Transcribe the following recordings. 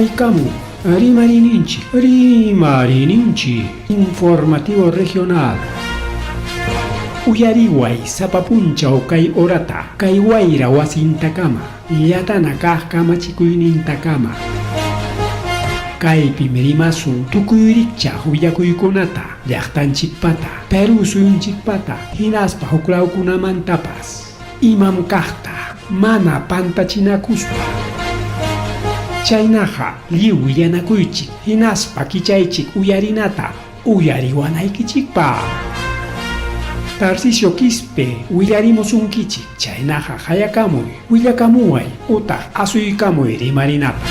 Qallariykamun Rimariyninchik, Rimariyninchik Informativo Regional. Uyariway sapa punchaw kay horata, kay wayra wasintakama, llatana kaq kamachikuynintakama. Kaypim rimasun tukuy rikchaq willakuykunata, llaqtanchikpata, Perú suyunchikpata, hinaspa huklawkunamantapas. Imam kaqta mana pantachinakuspa. Chaynaqa lliw willanakuychik hinaspa kichaychik uyarinata uyariwanaykichikpaq. Tarcisio Quispe willarimusunkichik, chaynaqa qayakamuy, willakamuway utaq asuykamuy rimarinapaq.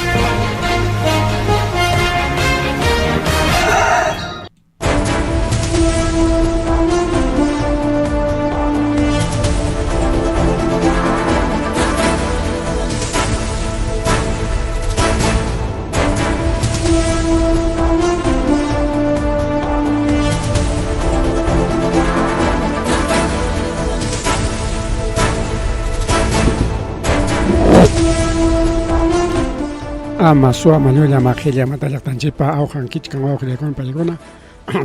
Ama suwa mañulla maqilla matallaqtanchikpa awqan kichkan wawqillakuna paykuna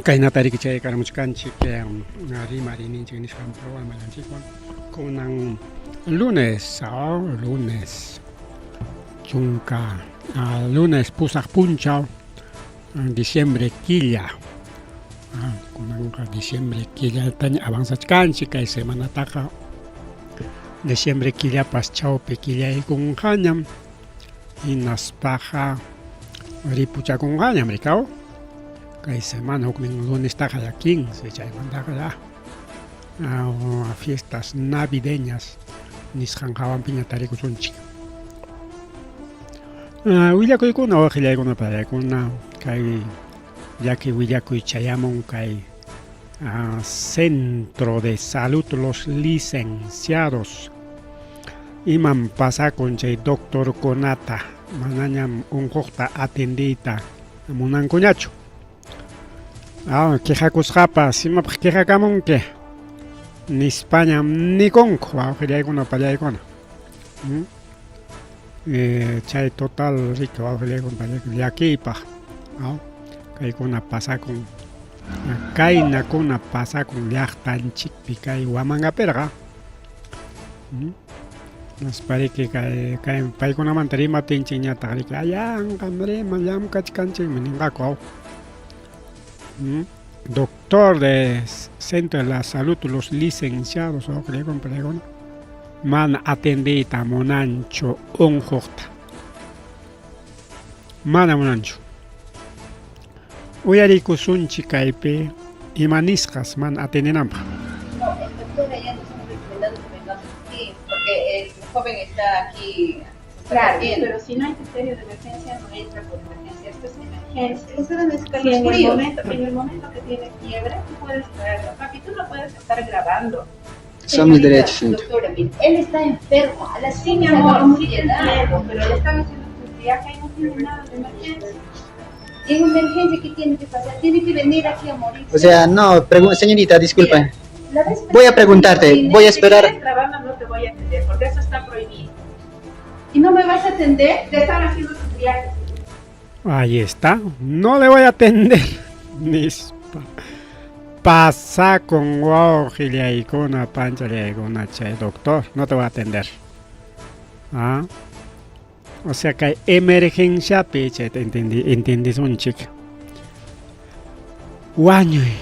Kaynata riki chaykaramuchkanchik rimariyninchik nisqan programallanchikwan kunan lunes, lunes chunka lunes pusaq punchaw diciembre killa kunanqa diciembre killataña avanzachkanchik kay semanataqa diciembre killapas chawpi killaykunqañam hinaspaqa ripuchakunqañam rikaw kay semana huknin lunestaqa ya 15 chaymantaqa ya fiestas navideñas nisqan hawanpiña tarikusunchik willakuykuna wawqillaykuna panaykuna kay llaki willakuy chayamun kay Centro de Salud Los Licenciados Imam pasakun chay doctorkunata manañam unquqta atendiyta munankuñachu. Ah, quejakusqapas imapaq quejakamunki nispañam nikunku wawqillaykuna pallaykuna. Hmm? Eh, chay total riki wawqillaykuna pallaykuna llakiypaq ah, kaykuna pasakun kaynakuna pasakun llaqtanchikpi kay Huamangapirqa. Nispariki kay kay paykunamanta rimaptinchikñataq riki ayanqam riman llamkachkanchikmi ninqaku aw. Doctor de Centro de la Salud los licenciados paykuna mana atendiyta munanchu unquqta. Mana munanchu. Uyarikusunchik kaypi ima nisqas mana atendinanpaq. No, el doctor allá nos han recomendado que vengamos aquí, porque el joven está aquí. se está Claro, muriendo. pero si no hay criterio de emergencia, no entra por emergencia. Esto es emergencia. Ustedes necesitan Si los en el fríos. momento, en el momento que tiene fiebre, tú puedes traerlo. Papi, tú no puedes estar grabando. Son mis Señorita, derechos, señorita. Doctora, mire, él está enfermo. A las Sí, mi 5 amor, acabamos sí de te llegar. entiendo, pero le están haciendo su triaje y no tiene nada de emergencia. En emergencia, ¿qué tiene que pasar? Tiene que venir aquí a morir. O sea, no, señorita, disculpa. La vez Voy a pasada preguntarte, vine voy a Si esperar. sigues grabando, no te voy a atender, porque eso está prohibido. ¿Y no me vas a atender? Te están haciendo su triaje. Ahí está. No le voy a atender. Nispa. Pasakun wawqillaykuna panchallaykuna chay doctor. No te voy a atender. Ah. O sea kay emergenciapi chayta entendi entendisunchik. Wañuy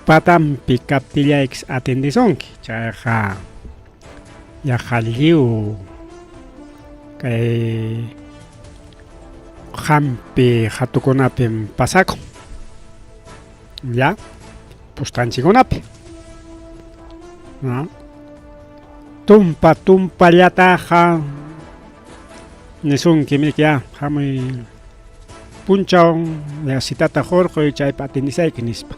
patampi kaptillaykish atendisunki. Chayqa yaqa lliw kay hampi hatukunapim pasakun. Ya, pustanchikunapi. ¿No? Tumpa tumpallataqa nisunki miki ya hamuy punchaw ya citata hurquy chaypi atendisayki nispa.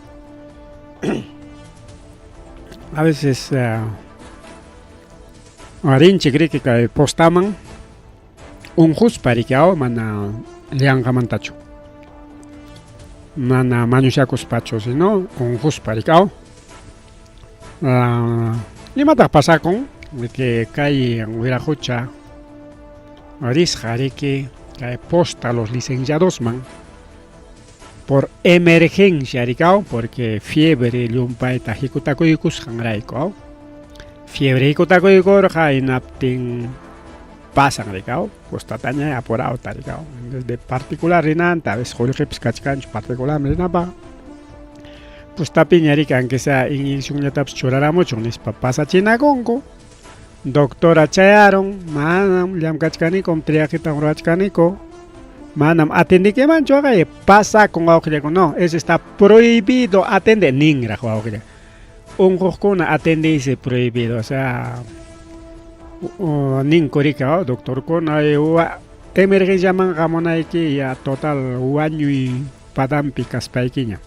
A veces rinchik riki kay postaman unquspa riki aw mana llanqamantachu mana mañushakuspachu sino unquspa riki aw imataq pasakun riki kay wiraqucha risqa riki Kay posta los licenciadosman por emergencia rikaw porque fiebre llumpayta hikutakuykusqanrayku aw fiebre hikutakuykurqa hinaptin pasan rikaw postataña apurawta rikaw de particular rinanta a veces qullqipis kachkanchu particularman rinapaq postapiña riki aunque sea inyeccionllatapis churaramuchun nispa pasachinakunku Doctora chayarun, manam llamkachkanikum, triajitam ruwachkaniku, manam atendikimanchu waqay, pasakun wawqillakuna, no, eso está prohibido atender, ninraq wawqilla. Unquqkuna atendiysi prohibido, o sea, ninku rika, doctorkuna, emergenciaman hamunayki ya total wañuy patampi kaspaykiña,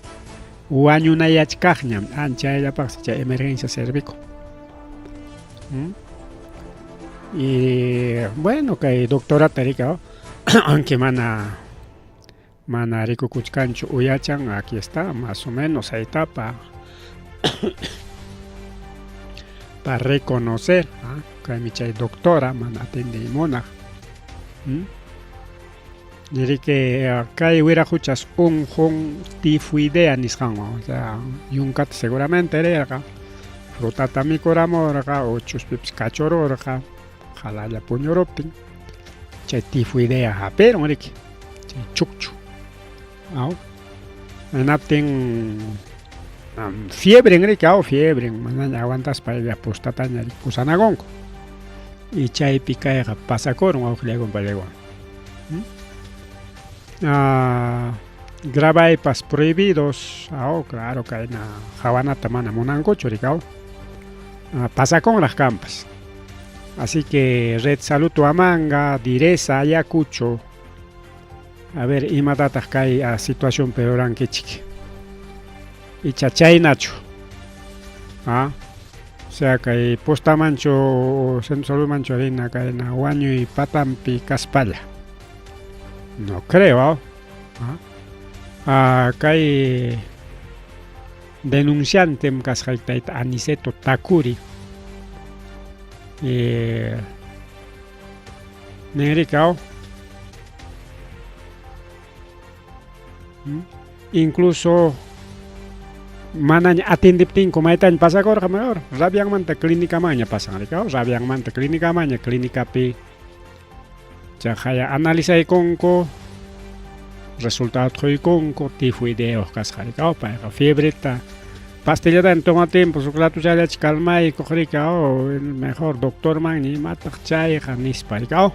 wañunayachkaqñam, anchayllapaqsi chay emergencia servikun. ¿Mm? Y bueno, kay doctorata rika, aunque mana mana rikukuchkanchu uyachan, aquí está, más o menos ahí está pa pa reconocer, ¿ah? Kaymi chay doctora mana atiendey munaq. ¿Mm? Niriki kay wiraquchas unqun tifoidea nisqanwan, o sea, yunkata seguramente rirqa, frutata mikuramurqa o chuspipis kachururqa, qalalla puñuruptin, chay tifoidea hapirun riki, chay chukchu. Aw. Hinaptin fiebren riki, aw, fiebren, manaña aguantaspa ella postataña pusanakunku. Y chaypi kayqa pasakurun wawqillaykuwan payllakuwan. ¿Mm? Ah, grabaypas prohibidos, aw, claro, kayna hawanata mana munankuchu riki, aw. Ah, pasakunraq kanpas. Así que Red Salud Huamanga, Direza, Ayacucho, a ver imatataq kay situacionpi rurankichik. Icha chaynachu. Ah, o sea kay postamanchu o centro saludmanchu rina kayna wañuy patampi kaspalla. No creo, ah. Ah, kay denunciantem kasqayki tayta Aniceto Tacuri. Ninrikaw. Incluso manaña atendiptinku maytaña pasakurqa mejor rabianmanta clinicamanña pasan rikaw rabianmanta clinicamanña clinicapi chaqaya analizaykunku resultado quykunku tifoideyuq kasqa rikaw payqa fiebreta pastillata tomatinpas huk ratochallach calmaykuq rikaw mejor doctorman imataq chayqa nispa rikaw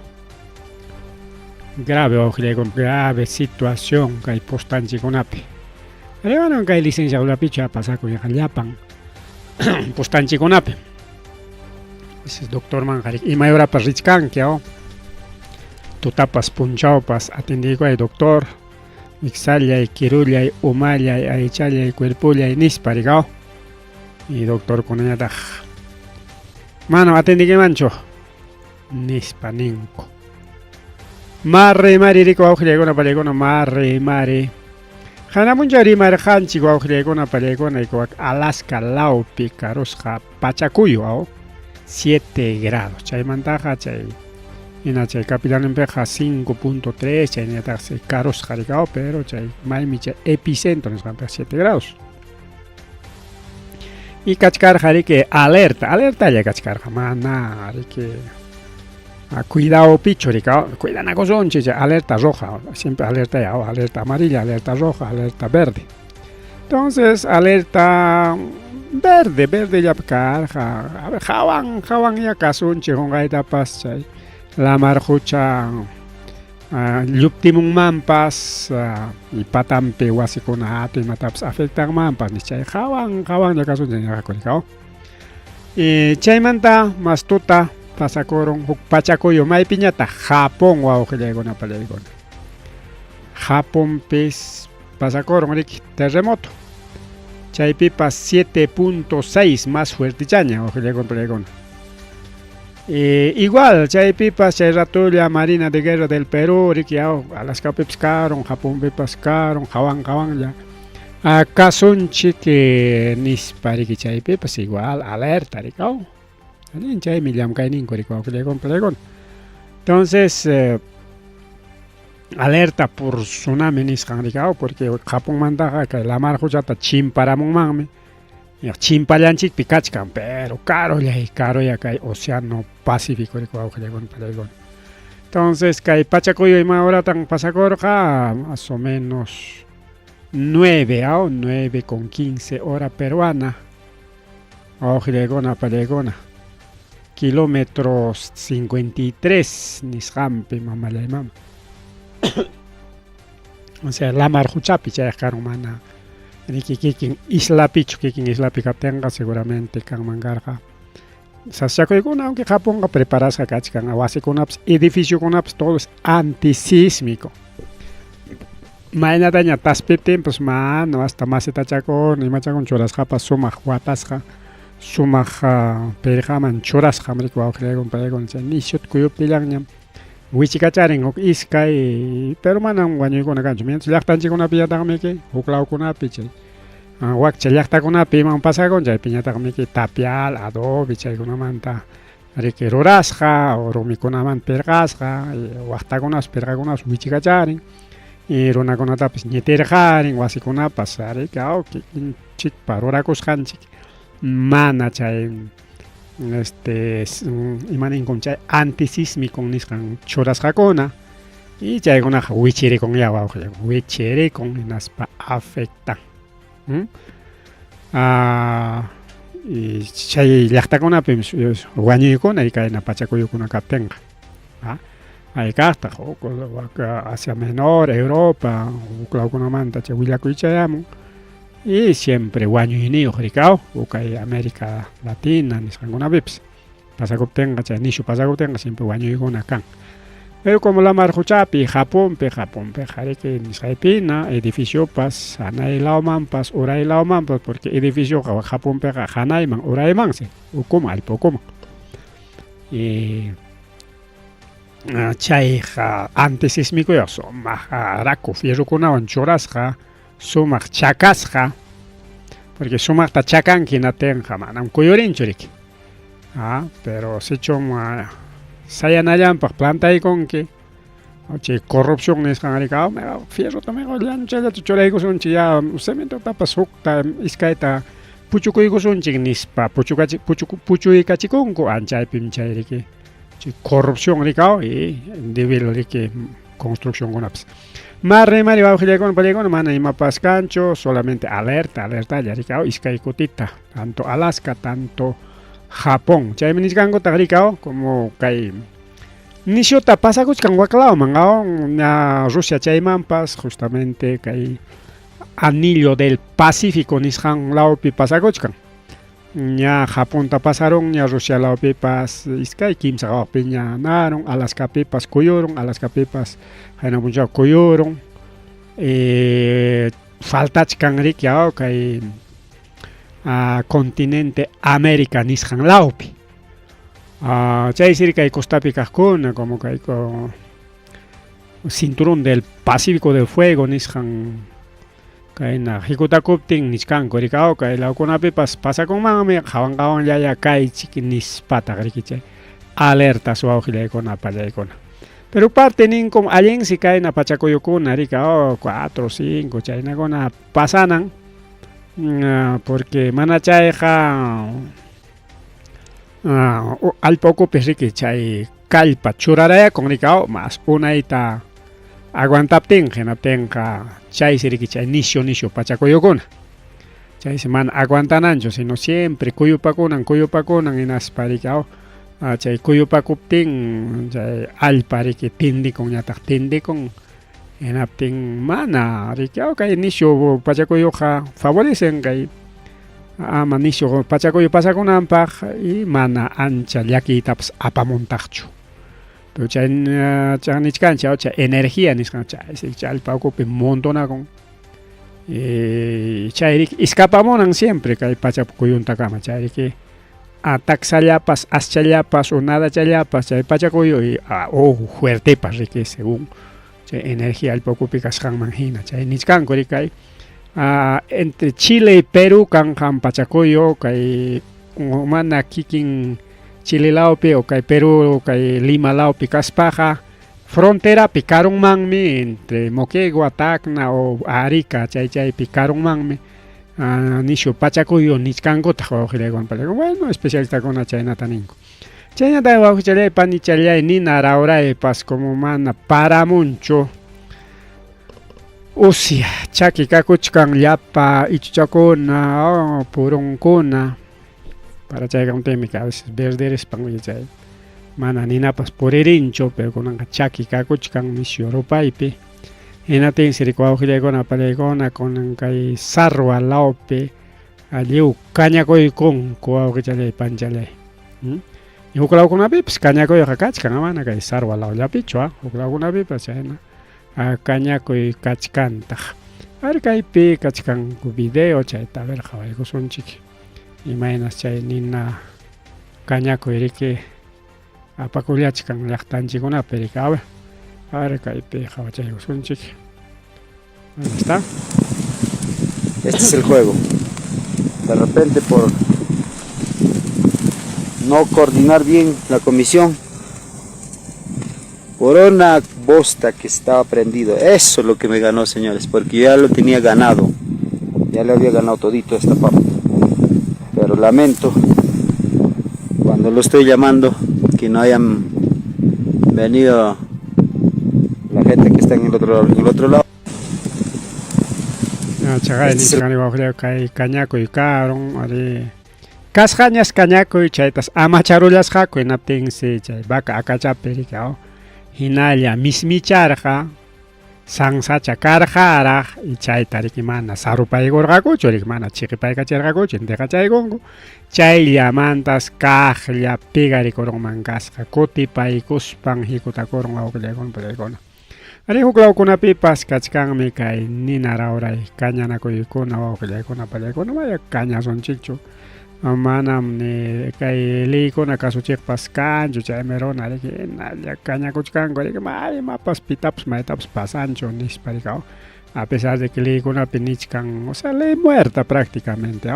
Grave wawqillaykuna, grave situación kay postanchikkunapi. Rimanan kay licenciadurapichu pasakun yaqa llapan postanchikkunapi. Ese doctormanqa imay horapas richkanki, aw? Tutapas punchawpas atendiykuay doctor, wiksallay, kirullay, umallay, aychallay, cuerpollay nispa rikaw. Y doctorkunañataq manam atendiykimanchu. Nispa ninku. Marre mari riku wawqillaykuna pallaykuna marre mari. Hanamuncha rimarqanchik wawqillaykuna pallaykuna ikuwak Alaska lawpi karusqa pachakuyu aw 7 grados. Chaymantaqa chay hina chay capitalninpiqa 5.3 chaynallataqsi karusqa rikaw pero chay maymi chay epicentro nisqanpiqa 7 grados. Y kachkarqa riki alerta, alertalla kachkarqa, mana riki cuidadopichu riki, cuidanakusunchik alerta roja, siempre alerta ya, alerta amarilla, alerta roja, alerta verde. Entonces, alerta verde, verde llapi karqa, a ver, hawan, hawan ya kasunchik qunqaytapas chay lamar qucha Lluptimunmanpas y patampi wasikuna hatu imatapas afectanmanpas ni chay hawan hawanlla kasunchik ñuqaku rikaw. Y chaymanta mas tuta pasakurun huk pachakuyu maypiñataq Japón wawqillaykuna pallaykuna. Japonpis pasakurun riki terremoto. Chaypipas 7.6 más fuertechaña wawqillaykuna pallaykuna. Igual chaypipas chay ratolla Marina de Guerra del Perú riki Alaskapipas karun, Japonpipas karun, hawan hawanlla kasunchik nispa riki chaypipas igual alerta riki aw. Allin chaymi llamkayninku riki wawqillaykuna pallaykuna. Entonces. Alerta por tsunami nisqan rikaw porque Japonmantaqa kay lamar quchata chimparamunmanmi. Chimpallanchikpi kachkan, pero karullay, karuya kay Océano Pacífico rikuy wawqillaykuna pallaykuna. Entonces kay pachakuyu ima horatan pasakurqa más o menos 9, aw 9 con 15 hora peruana. Wawqillaykuna pallaykuna. Kilómetros 53 nisqanpi mamallay mama. O sea, lamar quchapi chayaq karun mana riki kikin islapichu, kikin islapi kaptinqa seguramente kanman karqa sasachakuykuna, aunque Japonqa preparasqa kachkan wasikunapas, edificiokunapas todo es antisísmico. Maynataña taspiptinpas mana hasta macetachakuna imachakuna churasqapas sumaq watasqa sumaq pirqaman churasqam riki wawqillaykuna paykuna chay nisyuta kuyuptillanñam wichikacharin huk iskay, pero manam wañuykuna kanchu. Mientras llaqtanchikkunapiñataqmiki huk lawkunapi chay wakcha llaqtakunapi iman pasakun chaypiñataqmiki tapial, adobe chaykunamanta riki rurasqa o rumikunamanta pirqasqa, waqtakunapas pirqakunapas wichikacharin y runakunatapas ñitirqarin wasikunapas riki aw kikinchikpa rurakusqanchik mana chay este imaninkum chay antisísmico nisqan churasqakuna y chaykunaqa wichirikunya wawqilla wichirikun hinaspa afectan. Y chay llaqtakunapim wañuykuna y kayna pachakuyukuna kaptinqa. Haykaqtaq huk Asia Menor, Europa, huk lawkunamanta chay willakuy chayamun y siempre wañuyniyuq rikaw huk kay América Latina nisqankunapipas pasakuptinqa chay nishu pasakuptinqa siempre wañuykuna kan. Pero como lamar quchapi, Japonpi, Japonpiqa riki nisqaypina edificiopas hanay lawmanpas uray lawmanpas porque edificioqa Japonpiqa hanayman uraymansi ukuman allpa ukuman. Y chayqa antisismikuyaq sumaq raku fierrokunawan churasqa sumaq chakasqa porque sumaqta chakanki hinaptinqa manam kuyurinchu riki. Pero sichum sayanallanpaq plantaykunki chay corrupción nisqan riki fierrota mejor chayllata churaykusunchik ya cementotapas hukta iskayta puchukuykusunchik nispa puchuykachikunku anchaypim chay riki chay corrupción rikaw y débil riki construccionkunapas. Marri mari wawqillaykuna pallaykuna mana imapas kanchu, solamente alerta, alertalla rikaw iskay kutita, tanto Alaska, tanto Japón. Chaymi nichkankutaq rikaw como kay nishuta pasakuchkan waklawman aw ña Rusia chaymanpas justamente kay anillo del Pacífico nisqan lawpi pasakuchkan. Ña Japonta pasarun, ña Rusia lawpipas iskay kimsa qawaqpiña narun, Alaskapipas kuyurun, Alaskapipas qayna punchaw kuyurun. Faltachkan riki aw kay continente América nisqan lawpi. Chaysi kay costapi kaqkuna como kay cinturón del Pacífico del Fuego nisqan kayna hikutakuptin nichkanku rikaw kay lawkunapipas pasakunmanmi qawan qawanllaya kaychik nispataq riki chay alertas wawqillaykuna pallaykuna. Pero parte ninkum allinsi kayna pachakuyukuna rika 4, 5 chaynakuna pasanan porque mana chayqa allpa ukupi riki chay kallpa churarayakun rikaw mas unayta aguantaptinqa hinaptinqa chaysi riki chay nisyu nisyu pachakuyukuna. Chaysi mana aguantananchu sino siempre kuyupakunan kuyupakunan hinaspa riki aw chay kuyupakuptin chay allpa riki tindikun ñataq tindikun hinaptin mana riki aw kay nisyu pachakuyuqa favorecen kay ama nisyu pachakuyu pasakunanpaq y mana ancha llakiytapas apamuntaqchu. Pero chay chay nichkanchik chay energía nisqan chaysi chay allpa ukupi montonakun chay riki escapamunan siempre kay pachap kuyuntakama chay riki taksallapas aschallapas o nadachallapas chay pachakuyu y o fuertepas riki según chay energía allpa ukupi kasqanman hina chay nichkanku riki kay entre Chile y Perú kanqan pachakuyu kay mana kikin Chile lawpi o kay Perú kay Lima lawpi kaspaqa Fronterapi karunmanmi entre Moquegua, Tacna o Arica chay chaypi karunmanmi nishu pachakuyu nichkankutaq wawqillaykuna panikuna. Bueno, especialistakuna chaynata ninku. Chaynata wawqichallay panichallay nina rawraypas como mana paramunchu usya chaki kakuchkan llapa ichuchakuna oh, purunkuna para chaykamtinmi a veces verderispan chay mana ninapas puririnchu pero kunanqa chaki kakuchkan nisyu rupaypi hinaptinsi riki wawqillaykuna pallaykuna kunan kay Sarwa lawpi lliw kañakuykunku wawqichallay panchallay huk lawkunapipas kañakuyqa kachkan mana kay Sarwa lawllapichu huk lawkunapipas chayna kañakuy kachkantaq. Ar kaypi kachkanku video chayta a ver qhawaykusunchik imaynas chay nina kañakuy riki apakullachkan llaqtanchikkunapi riki a ver a ver kaypi qhawachaykusunchik. Ahí está. Este es el juego. De repente por no coordinar bien la comisión, por una bosta que estaba prendido. Eso es lo que me ganó, señores, porque ya lo tenía ganado. Ya le había ganado todito esta papa. Pero lamento cuando lo estoy llamando que no hayan venido la gente que está en el otro, en el otro lado. Chaqay nichkani wawqillay kay kañakuy karun ari kasqañas kañakuy chaytas amacharullasqaku hinaptinsi chay vaca akachapi riki hinalla mismicharqa sansacha karqaraq y chayta riki mana sarupaykurqakuchu riki mana chiqipaykachirqakuchu intiqachaykunku chayllamantas kaqlla pigarikurunman kasqa kutipaykuspan hikutakurun wawqillaykuna pallaykuna. Arí huk lawkunapipas kachkanmi kay nina rawray kañanakuykuna wawqillaykuna pallaykuna maya kañasunchikchu manam ni kay liykuna kasuchiqpas kanchu chaymi runa riki hinalla kañakuchkanku riki ma imapas pitapas maytapas pasanchu nispa riki a pesar de que leykunapi nichkan o sea ley muerta prácticamente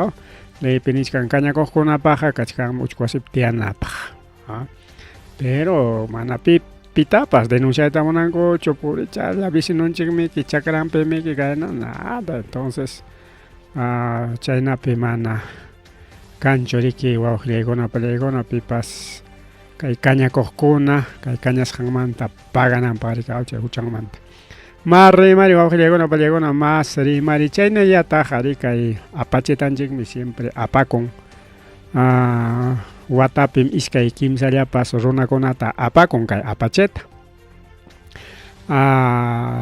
leypi nichkan kañakuqkunapaqqa kachkanmi uchku wasipi tiyanapaq pero mana pi pitapas denunciayta munankuchu purichalla vecinonchikmiki chakranpimiki kayna nada entonces chaynapi mana kanchu riki wawqillaykuna pallaykuna pipas kay kañakuqkuna kay kañasqanmanta pagananpaq riki chay huchanmanta. Mas rimari wawqillaykuna pallaykuna mas rimari chaynallataq ari kay apachetanchikmi siempre apakun watapim iskay kimsallapas runakunata apakun kay apacheta.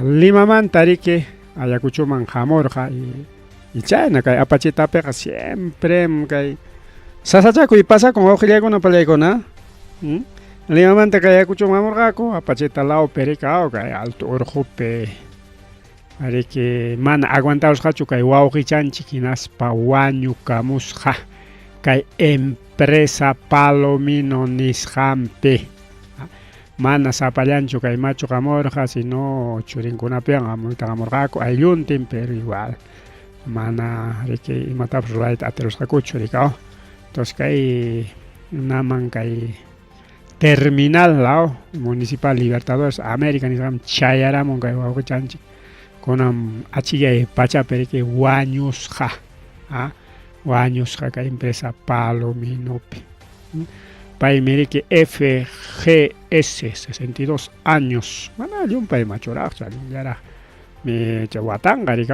Limamanta riki Ayacuchoman hamurqa y chayna kay apachetapiqa siemprem kay sasachakuy pasakun wawqillaykuna pallaykuna. Limamanta kay Ayacuchoman hamurqaku apacheta lawpi riki kay alto urqupi riki mana aguantarusqachu kay wawqichanchik hinaspa wañukamusqa kay empresa Palomino nisqanpi. Mana sapallanchu kay machu hamurqa sino churinkunapiwan hamuyta hamurqaku aylluntin pero igual mana riki imatapas rurayta atirusqakuchu riki entonces kay naman kay terminal law municipal Libertadores América nisqanman chayaramun kay wawqichanchik kunan achiyay pachapi riki wañusqa wañusqa kay empresa Palominopi. Paymi riki FGS 62 años mana llumpay machuraqchu allinllaraq mi chay watanqa riki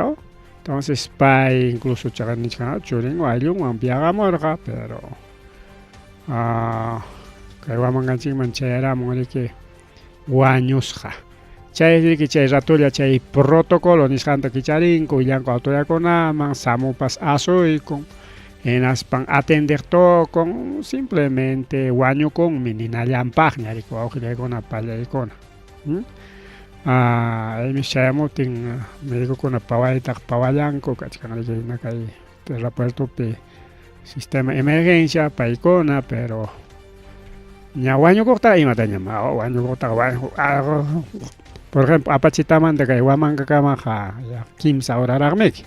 entonces pay incluso chaqa nichkan churinwan ayllunwan viajamurqa pero kay wamanqanchikman chayaramun riki wañusqa. Chay riki chay ratolla chay protocolo nisqanta kicharinku willanku autoridadkunaman SAMUpas asuykun hinaspan atendeq tukun simplemente wañukunmi ninallanpaqña riki wawqillaykuna pallaykuna. Aymi chayamuptin medicokuna pawaytaq pawallanku kachkan riki hina kay aeropuertopi sistema emergencia paykuna pero ña wañukuqtaqa imatañam wañukuqtaqa por ejemplo apachitamanta kay Huamancakamaqa ya kimsa horaraqmiki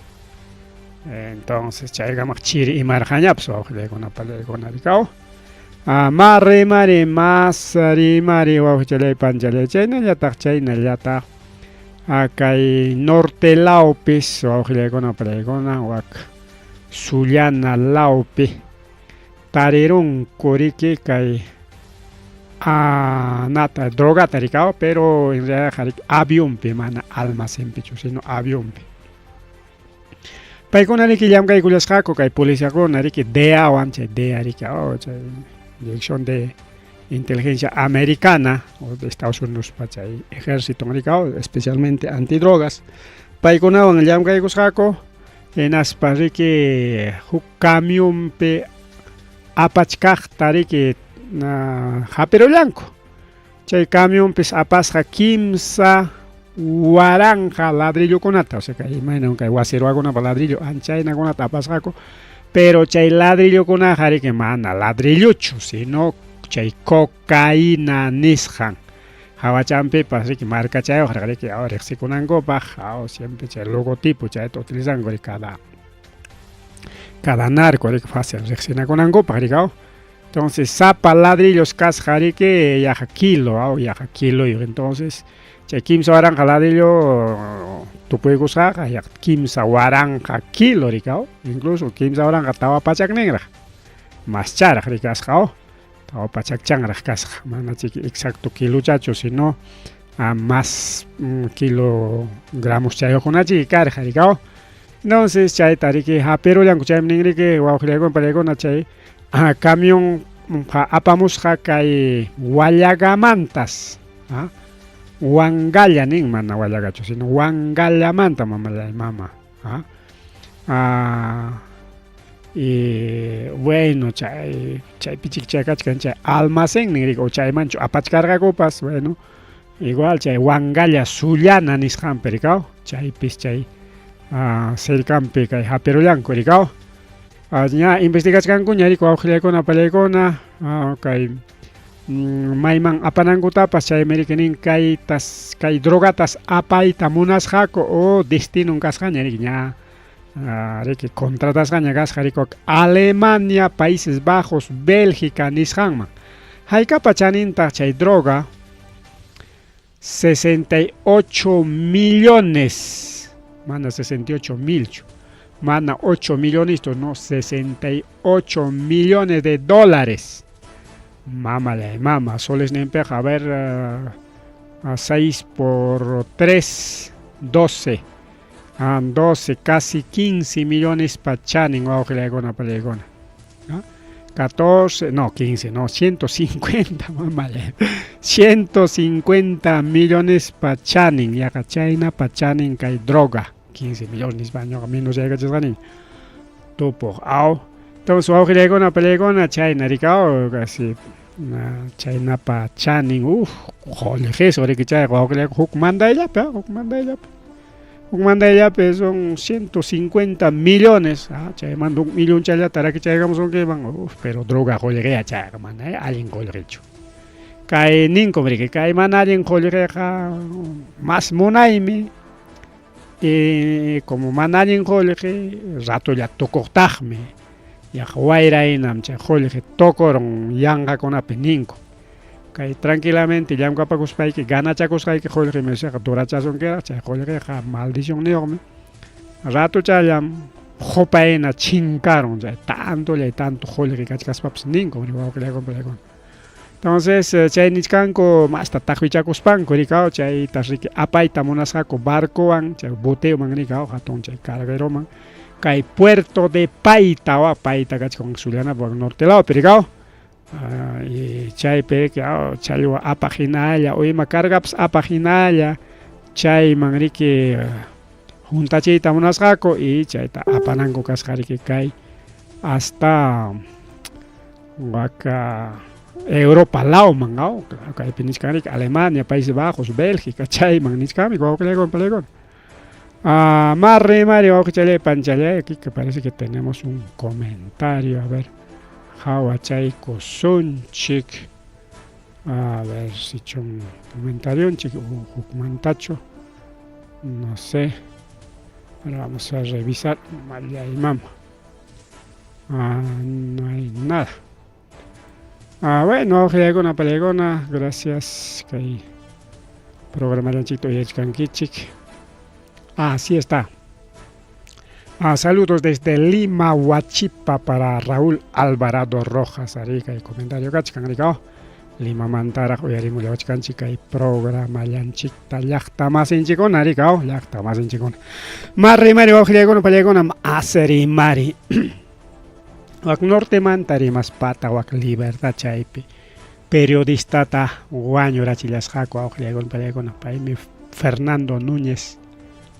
entonces chaykamaq chiri imarqañapas wawqillaykuna pallaykuna rikaw. Ma rimari mas rimari wawqichalay panchalay chaynallataq chaynallataq kay norte lawpis wawqillaykuna palaykuna wak sullana lawpi tarirunku riki kay nata drogata rikaw pero en realidad riki avionpi mana almacenpichu sino avionpi. Paykuna riki llamkaykullasqaku kay policiakuna riki DEAwan chay DEA riki oh chay Dirección de Inteligencia Americana o de Estados Unidos pa chay ejército riki oh especialmente antidrogas paykunawan llamkaykusqaku hinaspa riki huk camionpi apachkaqta riki hapirullanku. Chay camionpis apasqa 3000 ladrillokunata, o sea, kay imaynam kay wasi ruwakunapa ladrillo anchaynakunata apasqaku, pero chay ladrillokunaqa riki mana ladrillochu, sino chay cocaína nisqan. Hawachanpipas riki marcachayuqraq riki riqsikunankupaq, siempre chay logotipo chayta utilizanku riki cada cada narco riki fácil riqsinakunankupaq riki. Entonces sapa ladrillos kasqa riki yaqa kilo aw yaqa kiloyuq entonces chay 3000 ladrillo tupuykusqaqa yaqa 3000 kilo riki aw incluso 3000 400 ninraq mascharaq riki kasqa aw 400 chanraq kasqa mana chiki exacto kilochachu sino más kilogramos chayuqkunachiki karqa riki aw. Entonces chayta riki hapirullanku chaymi nin riki wawqillaykuna palaykuna chay camión apamusqa kay Wallagamantas Huangalla nin mana Wallagachu sino Huangallamanta mamallay mama y bueno chay chaypichik chay kachkan chay almacén nin riki o chaymanchu apachkarqakupas bueno igual chay Huangalla Sullana nisqanpi riki chaypis chay cercanpi kay hapirullanku riki. Ña investigachkankuña riki wawqillaykuna palaykuna kay mayman apanankutapas chaymi riki nin kaytas kay drogatas apayta munasqaku o destinon kasqaña riki ña riki contratasqaña kasqa riki Alemania, Países Bajos, Bélgica nisqanman. Haykapa chanintaq chay droga? 68 millones, mana 68 milchu, mana 8 millones, no, 68 millones de dólares. Mama la mama, soles ninpiqa, a ver, 6 por 3, 12. 12, casi 15 millones pa chanin wawqillaykuna palaykuna. 14, no, 15, no, 150, mamá, 150 millones pa chanin, yaqa chayna pa chanin kay droga, 15 millones baño menos yaykachasqani. Tupuq, aw. Entonces wawqillaykuna palaykuna chayna rikaw, casi chaynapa chanin, uff, qullqisqa riki chayqa wawqillaykuna huk mandayllapi, huk mandayllapi. Huk mandayllapi son 150 millones, chaymanta huk millonchallata rakichaykamusunkiman, uff, pero droga qullqiya chayqa mana allin qullqichu. Kay ninkum riki, kay mana allin qullqiqa mas munaymi y como mana allin qullqi ratolla tukuqtaqmi, yaqa wayra hinam chay qullqi tukurun yanqakunapi ninku. Kay tranquilamente llamkapakuspayki ganachakusqayki qullqimi chayqa durachasunkiraq chay qullqiqa maldicionniyuqmi ratuchallam qupa hina chinkarun chay tantolla y tanto qullqi kachkaspapas ninkum wawqillaykuna palaykuna. Entonces chay nichkanku masta taqwichakuspanku rikaw chaytas riki apayta munasqaku barcowan chay boteoman rikaw hatun chay cargueroman kay puerto de Paita wa Paita kachkan Sullanapa norte lawpi rikaw. Y chaypi riki challwa apaq hinalla o ima cargapas apaq hinalla chayman riki huntachiyta munasqaku y chayta apananku kasqa riki kay hasta waka Europa lawman aw kaypi nichkan riki Alemania, Países Bajos, Bélgica chayman nichkanmi wawqillaykuna palaykuna. Marri mari wawqichalay panchalay aquí que parece que tenemos un comentario, a ver, hawachaykusunchik. A ver si un comentario hukmantachu, no sé. Ahora vamos a revisar. Mama. No hay nada. Ah, bueno, wawqillaykuna, pallaykuna, gracias kay programallanchikta uyarichkankichik. Ah, sí está. Ah, saludos desde Lima, Huachipa para Raúl Alvarado Rojas. Ari kay comentario kachkan, rikao. Limamantaraq uyarimullawachkanchik kay programallanchikta llaqta masinchikuna, rikao, llaqta masinchikuna. Marri mari wawqillaykuna, pallaykuna, aseri mari. Wak nortemanta rimaspata wak Libertad chaypi periodistata wañurachillasqaku wawqillaykuna, pallaykuna. Paymi Fernando Núñez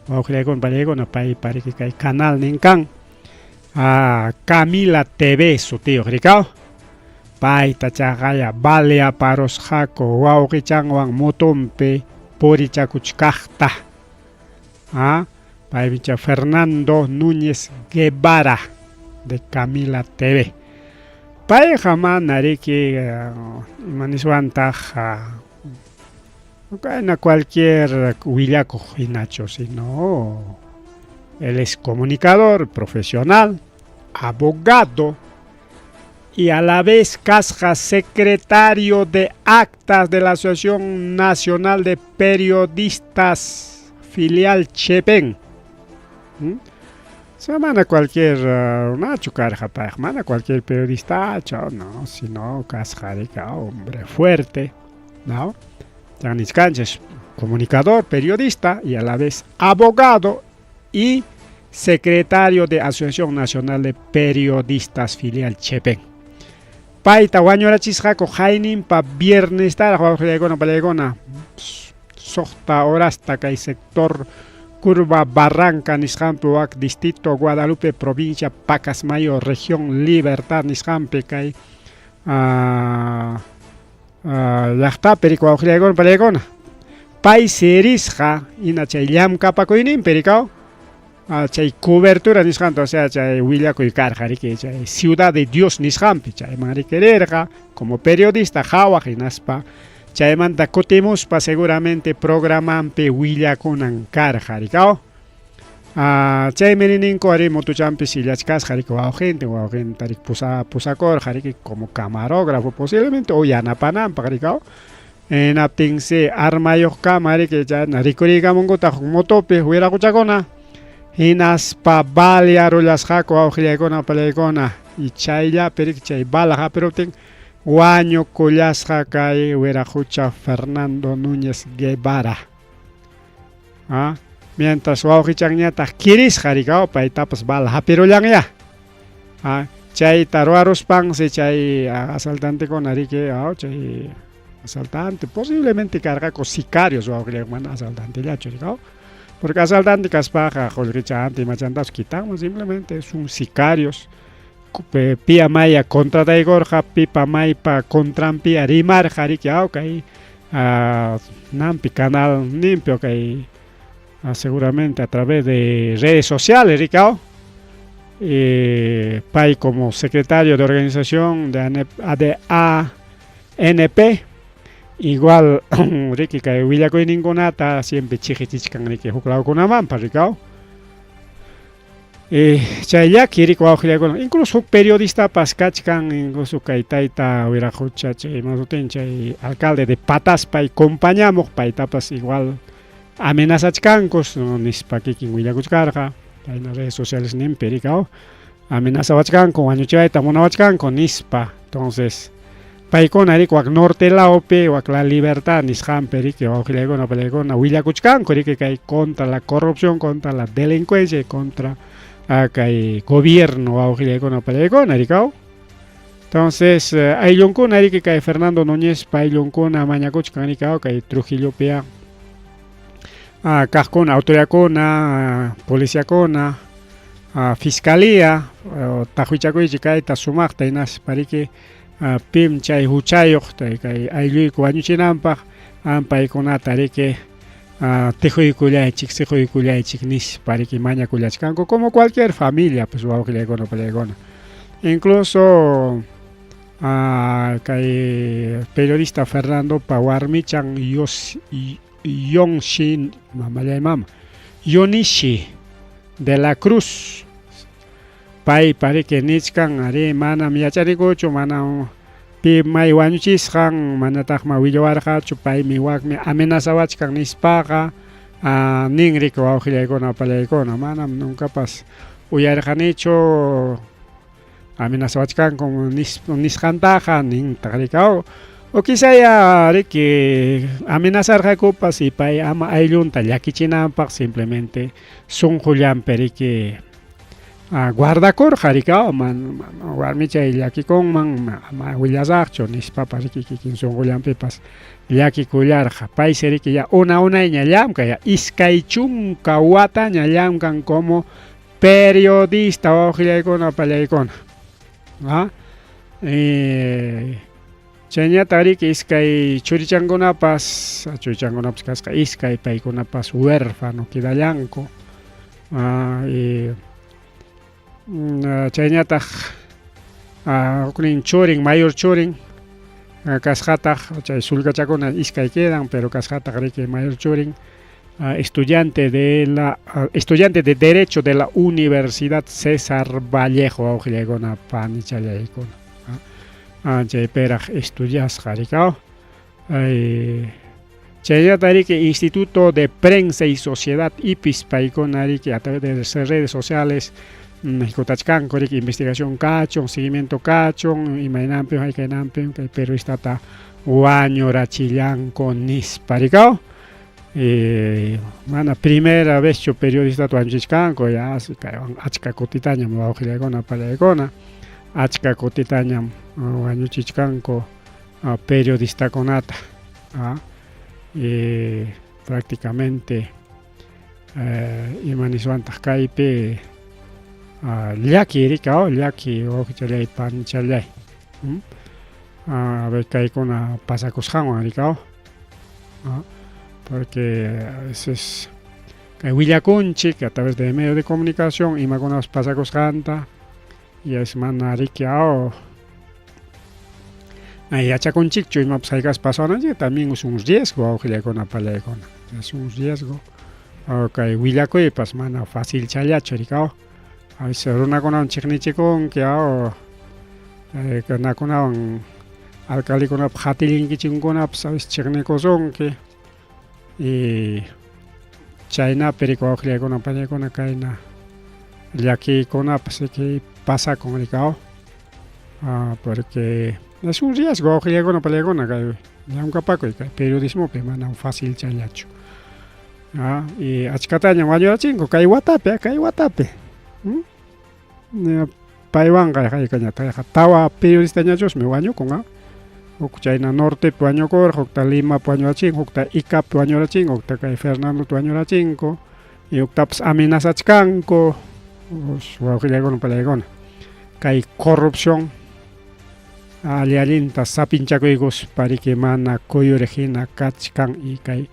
wawqillaykuna, pallaykuna, pay pariki kay canal nin kan. Ah, Camila TV sutiyuq rikao. Payta chaqaya baleaparusqaku wawqichanwan motonpi purichakuchkaqta. Ah, paymi chay Fernando Núñez Guevara de Camila TV. Payqa mana riki ima niswantaq kayna cualquier willakuq hinachu, sino él es comunicador profesional, abogado y a la vez kasqa secretario de actas de la Asociación Nacional de Periodistas filial Chepén. ¿Mm? O sea, mana cualquier runachu karqa payqa, mana cualquier periodistachu, no, sino kasqa rika hombre fuerte, ¿no? Ya nichkanchis, comunicador, periodista y a la vez abogado y secretario de Asociación Nacional de Periodistas filial Chepén. Payta wañurachisqaku hayninpa viernestaraq wawqillaykuna, pallaykuna, suqta horasta kay sector Curva Barranca nisqanpi wak distrito Guadalupe provincia Pacasmayo región Libertad nisqanpi kay llaqtapi rikuy wawqillaykuna, pallaykuna. Pay sirisqa hina chay llamkapakuyninpi rikaw chay cobertura nisqanta, o sea, chay willakuy karqa riki chay Ciudad de Dios nisqanpi, chayman riki rirqa como periodista qhawaq hinaspa chaymanta kutimuspa seguramente programanpi willakunan karqa rikaw. Chaymi rininku ari motuchanpi sillachkasqa riki wawqintin, wawqinta riki pusakurqa riki como camarógrafo posiblemente o yanapananpaq rikaw. Hinaptinsi armayuqkama riki chayna rikuriykamunkutaq huk motopi wiraquchakuna hinaspa balearullasqaku wawqillaykuna, pallaykuna y chayllapi riki chay bala hapiruptin wañukullasqa kay wiraqucha Fernando Núñez Guevara. Ah, mientras wawqichanñataq kirisqa rikaw paytapas bala hapirullanya. Ah, chayta ruwaruspansi chay asaltantekuna riki, chay asaltante posiblemente karqaku sicarios wawqillayku, mana asaltantellachu rikaw. Porque asaltante kaspaqa qullqichanta imachantapas quitanman, simplemente son sicarios. Pia maya contrataykurqa, pipa maypa contranpia rimarqa riki, kay nampi canal ninpi kay seguramente a través de redes sociales rikaw. Pay como secretario de organización de ANP igual riki kay willakuyninkunata siempre chiqichichkan riki huk lawkunamanpas rikaw. Chay llaki riki wawqillaykuna, incluso huk periodistapas kachkan, incluso kay tayta wiraqucha chay masutin chay alcalde de Pataspa compañamuq paytapas igual amenazachkankus nispa kikin willakuchkarqa kayna redes sociales ninpi rikaw, amenazawachkanku wañuchiwayta munawachkanku nispa. Entonces paykuna riki wak norte lawpi wak La Libertad nisqanpi riki wawqillaykuna, pallaykuna willakuchkanku riki kay contra la corrupción, contra la delincuencia y contra kay gobierno wawqillaykuna, pallaykuna rikaw. Entonces ayllunkuna riki kay Fernando Núñez ayllunkuna mañakuchkan rikaw kay Trujillopia kaqkuna, autoridadkuna, policiakuna, fiscalía taqwichakuychik kayta sumaqta hinaspa riki pim chay huchayuq kay aylluyku wañuchinanpaq paykunata riki tijuykullaychik, siquykullaychik nispa riki mañakullachkanku como cualquier familia pues wawqillaykuna, pallaykuna. Incluso kay periodista Fernandopa warmichan Yonshin, mamallay mama, Yonishi de la Cruz, pay pariki nichkan ari manam yacharikuchu, manam Pi may wañuchisqan manataqma willawarqachu paymi wakmi amenazawachkan nispaqa nin riki wawqillaykuna pallaykuna manam nuncapas uyarqanichu amenazawachkanku nisqantaqa nintaq riki o quizaya riki amenazarqakupas y pay ama ayllunta llakichinanpaq simplemente sunqullanpi riki guardakurqa riki man warmichay llakikunman ama willasaqchu nispapas riki kikin sunqullanpipas llakikullarqa paysi riki ya una unayña llamk'an ya 20 wataña llamk'an como periodista wawqillaykuna pallaykuna chayñataq riki iskay churichankunapas churichankunapas kasqa iskay paykunapas huérfano quedallanku chayñataq huknin churin mayor churin kasqataq chay sullkachakuna iskay quedan pero kasqataq riki mayor churin estudiante de la estudiante de derecho de la Universidad César Vallejo wawqillaykuna panichallaykuna chaypiraq estudiasqa riki chaynata riki Instituto de Prensa y Sociedad IPIS paykuna riki a través de redes sociales hikutachkanku riki investigación kachun seguimiento kachun imaynanpi haykaynanpi kay periodistata wañurachillanku nispa riki mana primera vezchu periodistata wañuchichkanku ya kaywan achka kutitañam wawqillaykuna pallaykuna achka kutitañam wañuchichkanku periodistakunata y prácticamente ima niswantaq kaypi llaki riki llaki wawqichallay panichallay a ver kaykuna pasakusqanwan riki porque a veces kay willakunchik a través de medio de comunicación imakunapas pasakusqanta y a veces mana riki yachakunchikchu imapas hayk'as pasawananchik también es un riesgo wawqillaykuna pallaykuna es un riesgo kay willakuypas mana facilchallachu riki a veces runakunawan chiqnichikunki runakunawan alcaldekunapa qatillinkichikkunapas a veces chiqnikusunki y chaynapi riki wawqillaykuna pallaykuna kayna llakiykunapas riki pasakun riki porque es un riesgo wawqillaykuna pallaykuna kay llamkapakuy kay periodismopi manam facilchallachu y achkatañam wañurachinku kay watapi kay watapi paywanqa haykañataq tawa periodistañachusmi wañukun huk chayna nortepi wañukurqa hukta Limapi wañurachinku hukta Icapi wañurachinku hukta kay Fernandota wañurachinku y huktapas amenazachkanku wawqillaykuna pallaykuna kay corrupción alli allinta sapinchakuykuspa riki mana kuyuriq hina kachkan y kay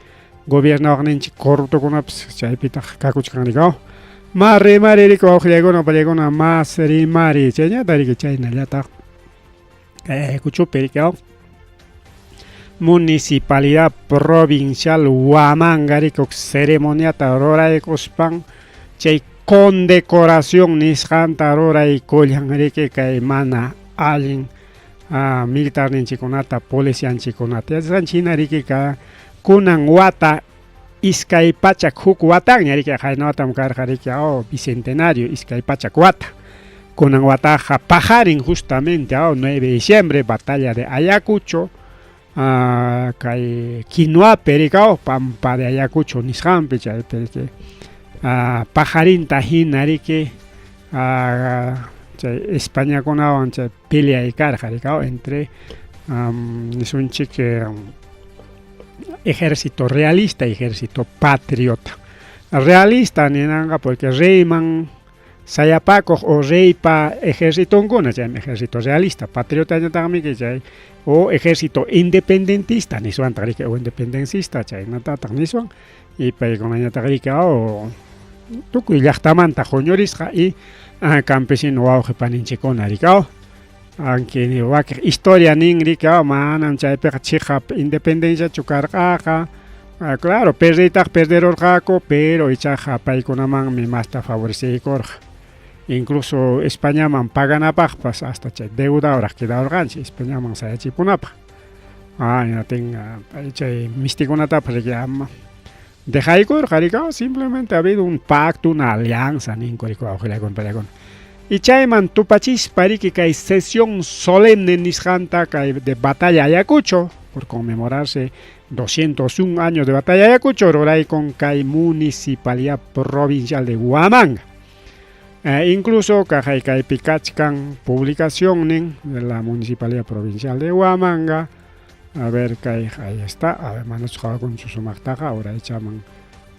gobiernawaqninchik corruptokunapas chaypitaq kakuchkan riki ma rimari riki wawqillaykuna pallaykuna mas rimari chayñata riki chaynallataq kay Ayacuchopi riki Municipalidad Provincial Huamanga riki huk ceremoniata ruraykuspan chay condecoración nisqanta ruraykullan riki kay mana allin militarninchikkunata policianchikkunata yachasqanchik hina riki kunan wata 201 watanña riki qayna watam karqa riki bicentenario 200 wata kunan wataqa paqarin justamente 9 de diciembre batalla de Ayacucho kay Quinuapi riki pampa de Ayacucho nisqanpi chaypi riki paqarinta hina riki chay Españakunawan chay peleay karqa riki entre nisunchik ejército realista, ejército patriota. Realista ninanqa porque reyman sayapakuq o reypa ejercitonkuna chaymi ejército realista, patriota ñataqmi chay o ejército independentista niswantaq riki o independencista chaynatataq niswan y paykunañataq riki tukuy llaqtamanta huñurisqa y campesino wawqi paninchikkuna riki aunque wakiq historia nin riki manam chaypiqa chiqap independenciachu karqaqa claro perdiytaqa perderurqaku pero ichaqa paykunamanmi masta favoreceykurqa. Incluso Españaman paganapaqpas hasta chay deudauraq quedaurqanchik Españaman sayachipunapaq. Ah, hinatin chay mistikunatapas riki ama dejaykurqa riki, simplemente ha habido un pacto, una alianza ninku riki wawqillaykuna pallaykuna. Y chayman tupachispa riki kay sesión solemne nisqanta kay de batalla Ayacucho por conmemorarse 201 años de batalla Ayacucho ruraykun kay municipalidad provincial de Huamanga. Incluso kaqay kaypi kachkan publicacionnin de la Municipalidad Provincial de Huamanga. A ver, kay ahí está. A ver, manachu qhawakunchu sumaqtaqa, ahora ichaman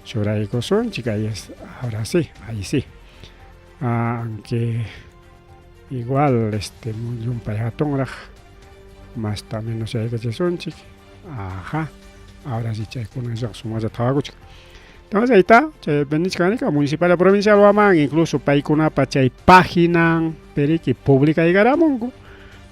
churaykusunchik, ahí es, ahora sí, ahí sí. Aunque igual este llumpay hatunraq, masta menos yaykachisunchik. Ajá. Ahora sí chaykuna sumaqta qhawakuchkan. Entonces ahí está, chay nichkanika Municipalidad Provincial Huamanga, incluso paykunapa chay página periki publicaykaramunku.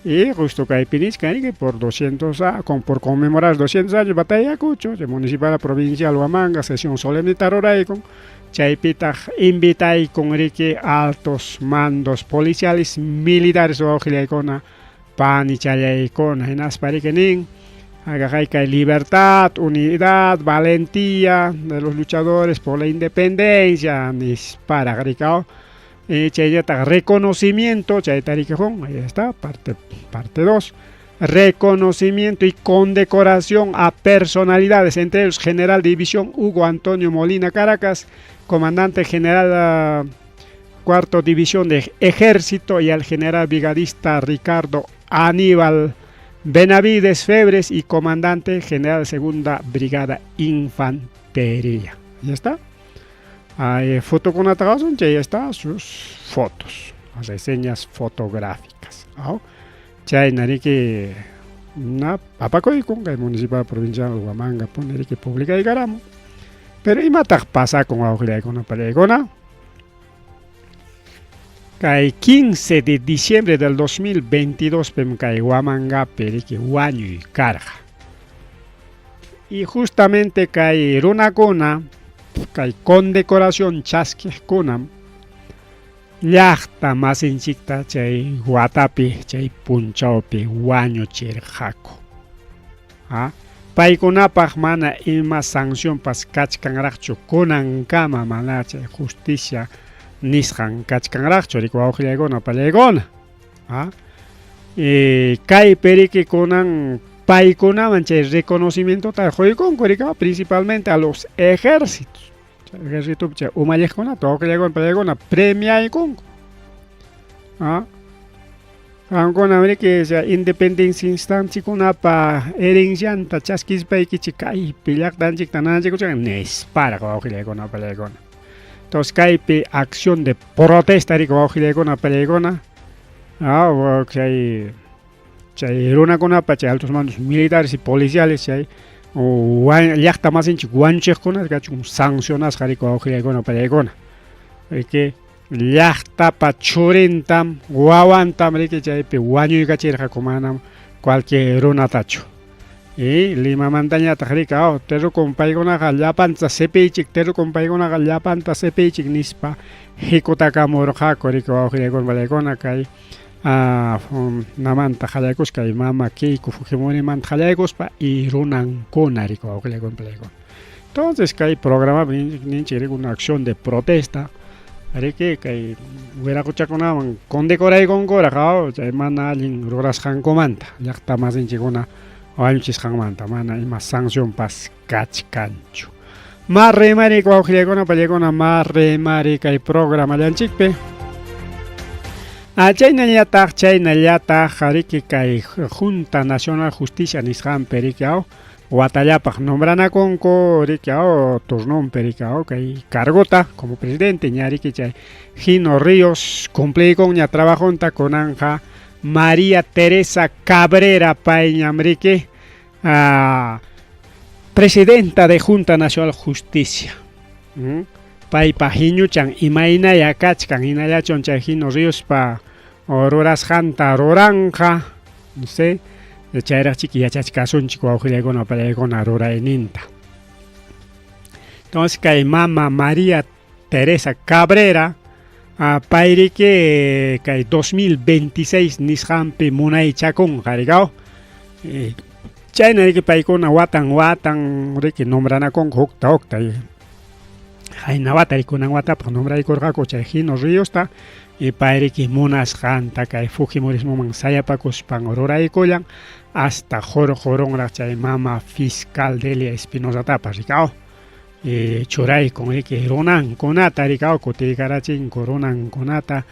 Y justo kaypi nichkan por 200 con, por conmemorar 200 años batalla Ayacucho, de Municipalidad Provincial Huamanga, sesión solemne ruraykun, chaypitaq invitaykun riki altos mandos policiales militares wawqillaykuna panichallaykuna hinaspa riki nin kay libertad, unidad, valentía de los luchadores por la independencia nisparaq rikaw. Chayllataq reconocimiento, chayta rikijun, ahí está, parte 2. Reconocimiento y condecoración a personalidades, entre ellos general de división Hugo Antonio Molina Caracas, comandante general cuarto división de ejército, y al general brigadista Ricardo Aníbal Benavides Febres y comandante general segunda brigada infantería. Ahí está. Hay foto con ahí está sus fotos, reseñas fotográficas. Chayna riki na apakuykun kay municipal provincial Huamanga puni riki publicaykaramun. Pero imataq pasakun wawqillaykuna pallaykuna? Kay 15 de diciembre del 2022 pim kay Huamangapi riki wañuy karqa. Y justamente kay runakuna kay condecoración chaskiqkunam llaqta masinchikta chay watapi chay punchawpi wañuchirqaku. Paykunapaq mana ima sancionpas kachkanraqchu kunankama mana chay justicia nisqan kachkanraqchu riki wawqillaykuna pallaykuna. Kaypi riki kunan paykunaman chay reconocimientota quykunku riki principalmente a los ejércitos. Ejército chay umalliqkunata wawqillaykuna pallaykuna premiaykunku. Qamkuna riki independencia instanchikunapa herencianta chaskispaykichik kaypi llaqtanchikta nanachikuchkan nisparaq wawqillaykuna pallaykuna. Entonces kaypi acción de protesta riki wawqillaykuna pallaykuna chay chay runakunapa chay altos mandos militares y policiales chay llaqta masinchik wañuchiqkuna kachun sancionasqa riki wawqillaykuna pallaykuna. Riki llaqtapa churintam wawantam riki chaypi wañuykachirqaku manam cualquier runatachu. Y Limamantañataq riki terrukun paykunaqa llapanta sipiychik, terrukun paykunaqa llapanta sipiychik nispa hikutakamurqaku riki wawqillaykuna pallaykuna kay namanta qallaykuspa kay mama Keiko Fujimorimanta qallaykuspa y runankuna riki wawqillaykuna pallaykuna. Entonces kay programapi ninchik riki una acción de protesta riki kay wiraquchakunaman condecoraykunkuraq chay mana allin rurasqankumanta llaqta masinchikkuna wañuchisqanmanta mana ima sancionpas kachkanchu. Marrimari wawqillaykuna pallaykuna marrimari kay programallanchikpi. Chaynallataq riki kay Junta Nacional Justicia nisqanpi riki watallapaq nombranakunku riki turnunpi riki kay cargota como presidente ña riki chay Gino Ríos cumpliykunña trabajunta kunanja María Teresa Cabrera payñam riki presidenta de Junta Nacional Justicia. Paypa hiñuchan imaynaya kachkan hinallachun chay Gino Ríospa rurasqanta ruranja, no sé, chayraqchiki yachachkasunchik wawqillaykuna pallaykuna rurayninta. Entonces kay mama María Teresa Cabrera Payriki kay 2026 nisqanpi munaychakunqa rikaw. Chayna riki paykuna watan watan riki nombranakunku hukta hukta. Qayna wata kunan watapaq nombraykurqaku chay Gino Ríosta y payriki munasqanta kay Fujimorismoman sayapakuspan ruraykullan hasta qurqurunraq chay mama fiscal Delia Espinosatapas rikaw. Churaykun riki runankunata rikaw kutiykarachinku runankunata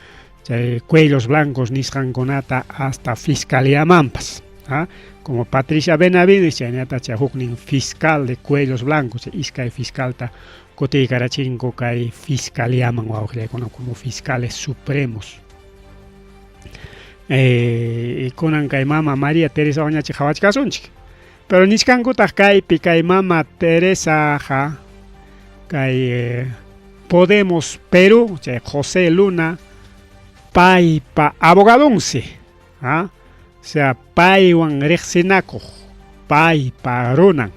chay cuellos blancos nisqankunata hasta fiscaliamanpas. ¿Ah? Como Patricia Benavides chaynata chay huknin fiscal de cuellos blancos iskay fiscalta kutiykarachinku kay fiscaliaman wawqillaykuna como fiscales supremos. Kunan kay mama María Teresa wañachi qhawachkasunchik. Pero nichkankutaq kaypi kay mama Teresaqa kay Podemos Perú, chay José Luna, paypa abogadonsi, ¿ah? O sea, paywan riqsinakuq, paypa runan.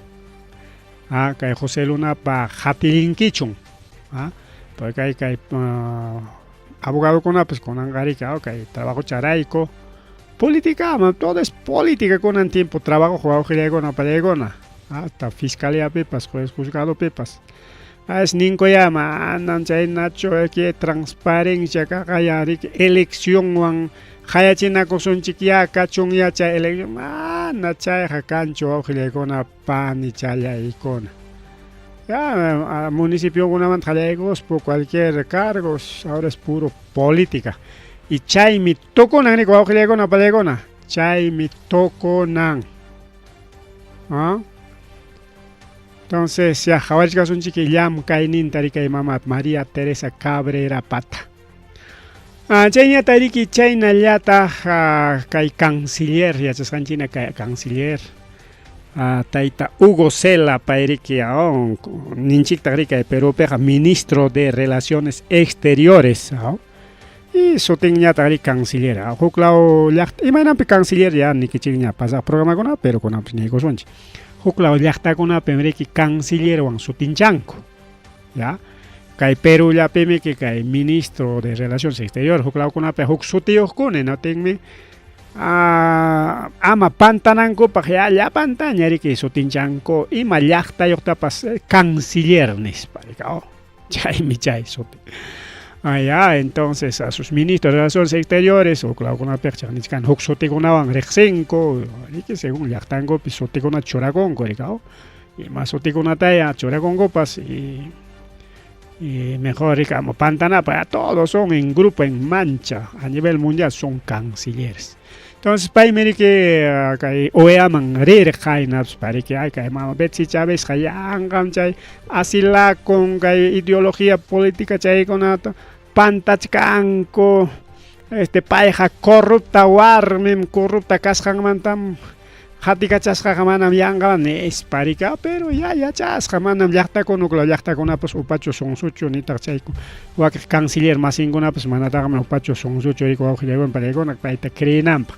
¿Ah? Kay José Lunapa hatillinkichun, ¿ah? Porque kay kay abogadokunapas kunanqa kay trabajo charayku, política, todo es política kunan tiempo, trabajo wawqillaykuna pallaykuna, hasta fiscalía pipas, juez juzgado pipas. Es ninko ya manan chaynachu que transparencia kaqaya riki eleccionwan hayachinakusunchik ya kachun ya chay elección mana chayqa kanchu wawqillaykuna panichallaykuna. Ya municipiokunamanta qallaykuspa cualquier cargo ahora es puro política. Y chaymi tukunan riki wawqillaykuna pallaykuna, chaymi tukunan. ¿Ah? Entonces ya qhawarichkasunchik llamkayninta rikay mama María Teresa Cabrera Pata. Chayñata riki chaynallataq kay canciller yachasqanchina kay canciller tayta Hugo Cela payriki ninchiktaq rikay Perupiqa ministro de Relaciones Exteriores. Y sutinñataq riki canciller. Huklaw llaqta imaynanpi canciller ya nikichikña pasaq programakuna pero kunanpas niykusunchik. Huklaw llaqtakunapim riki cancillerwan sutinchanku, ya. Kay Perú llapimiki kay ministro de Relaciones Exteriores huklawkunapi huk sutiyuqkuna hinaptinmi ama pantanankupaq ya llapantaña riki sutinchanku ima llaqtayuqtapas canciller nispa rika. Chaymi chay suti. Ya, entonces a sus ministros de Relaciones Exteriores huklawkunapiqa chaqnichkan huk sutikunawan riqsinku riki según llaqtankupi sutikunata churakunku rika. Ima sutikunataya churakunkupas y mejor rika ama pantanapaq todos son en grupo en mancha a nivel mundial son cancilleres. Entonces paymi riki kay OEAman rirqa hinapis pariki ay kay mama Betsy Chavezqa yanqam chay asilakun kay ideología política chaykunata pantachkanku, payqa corrupta warmim, corrupta kasqanmantam qatikachasqaqa manam yanqa nispa rika, pero ya yachasqa manam llaqtakuna uklaw llaqtakunapas upachu sunsuchu nitaq chay wakiq canciller masinkunapas manataqmi upachu sunsuchu riki wawqillaykuna pallaykuna payta creenanpaq.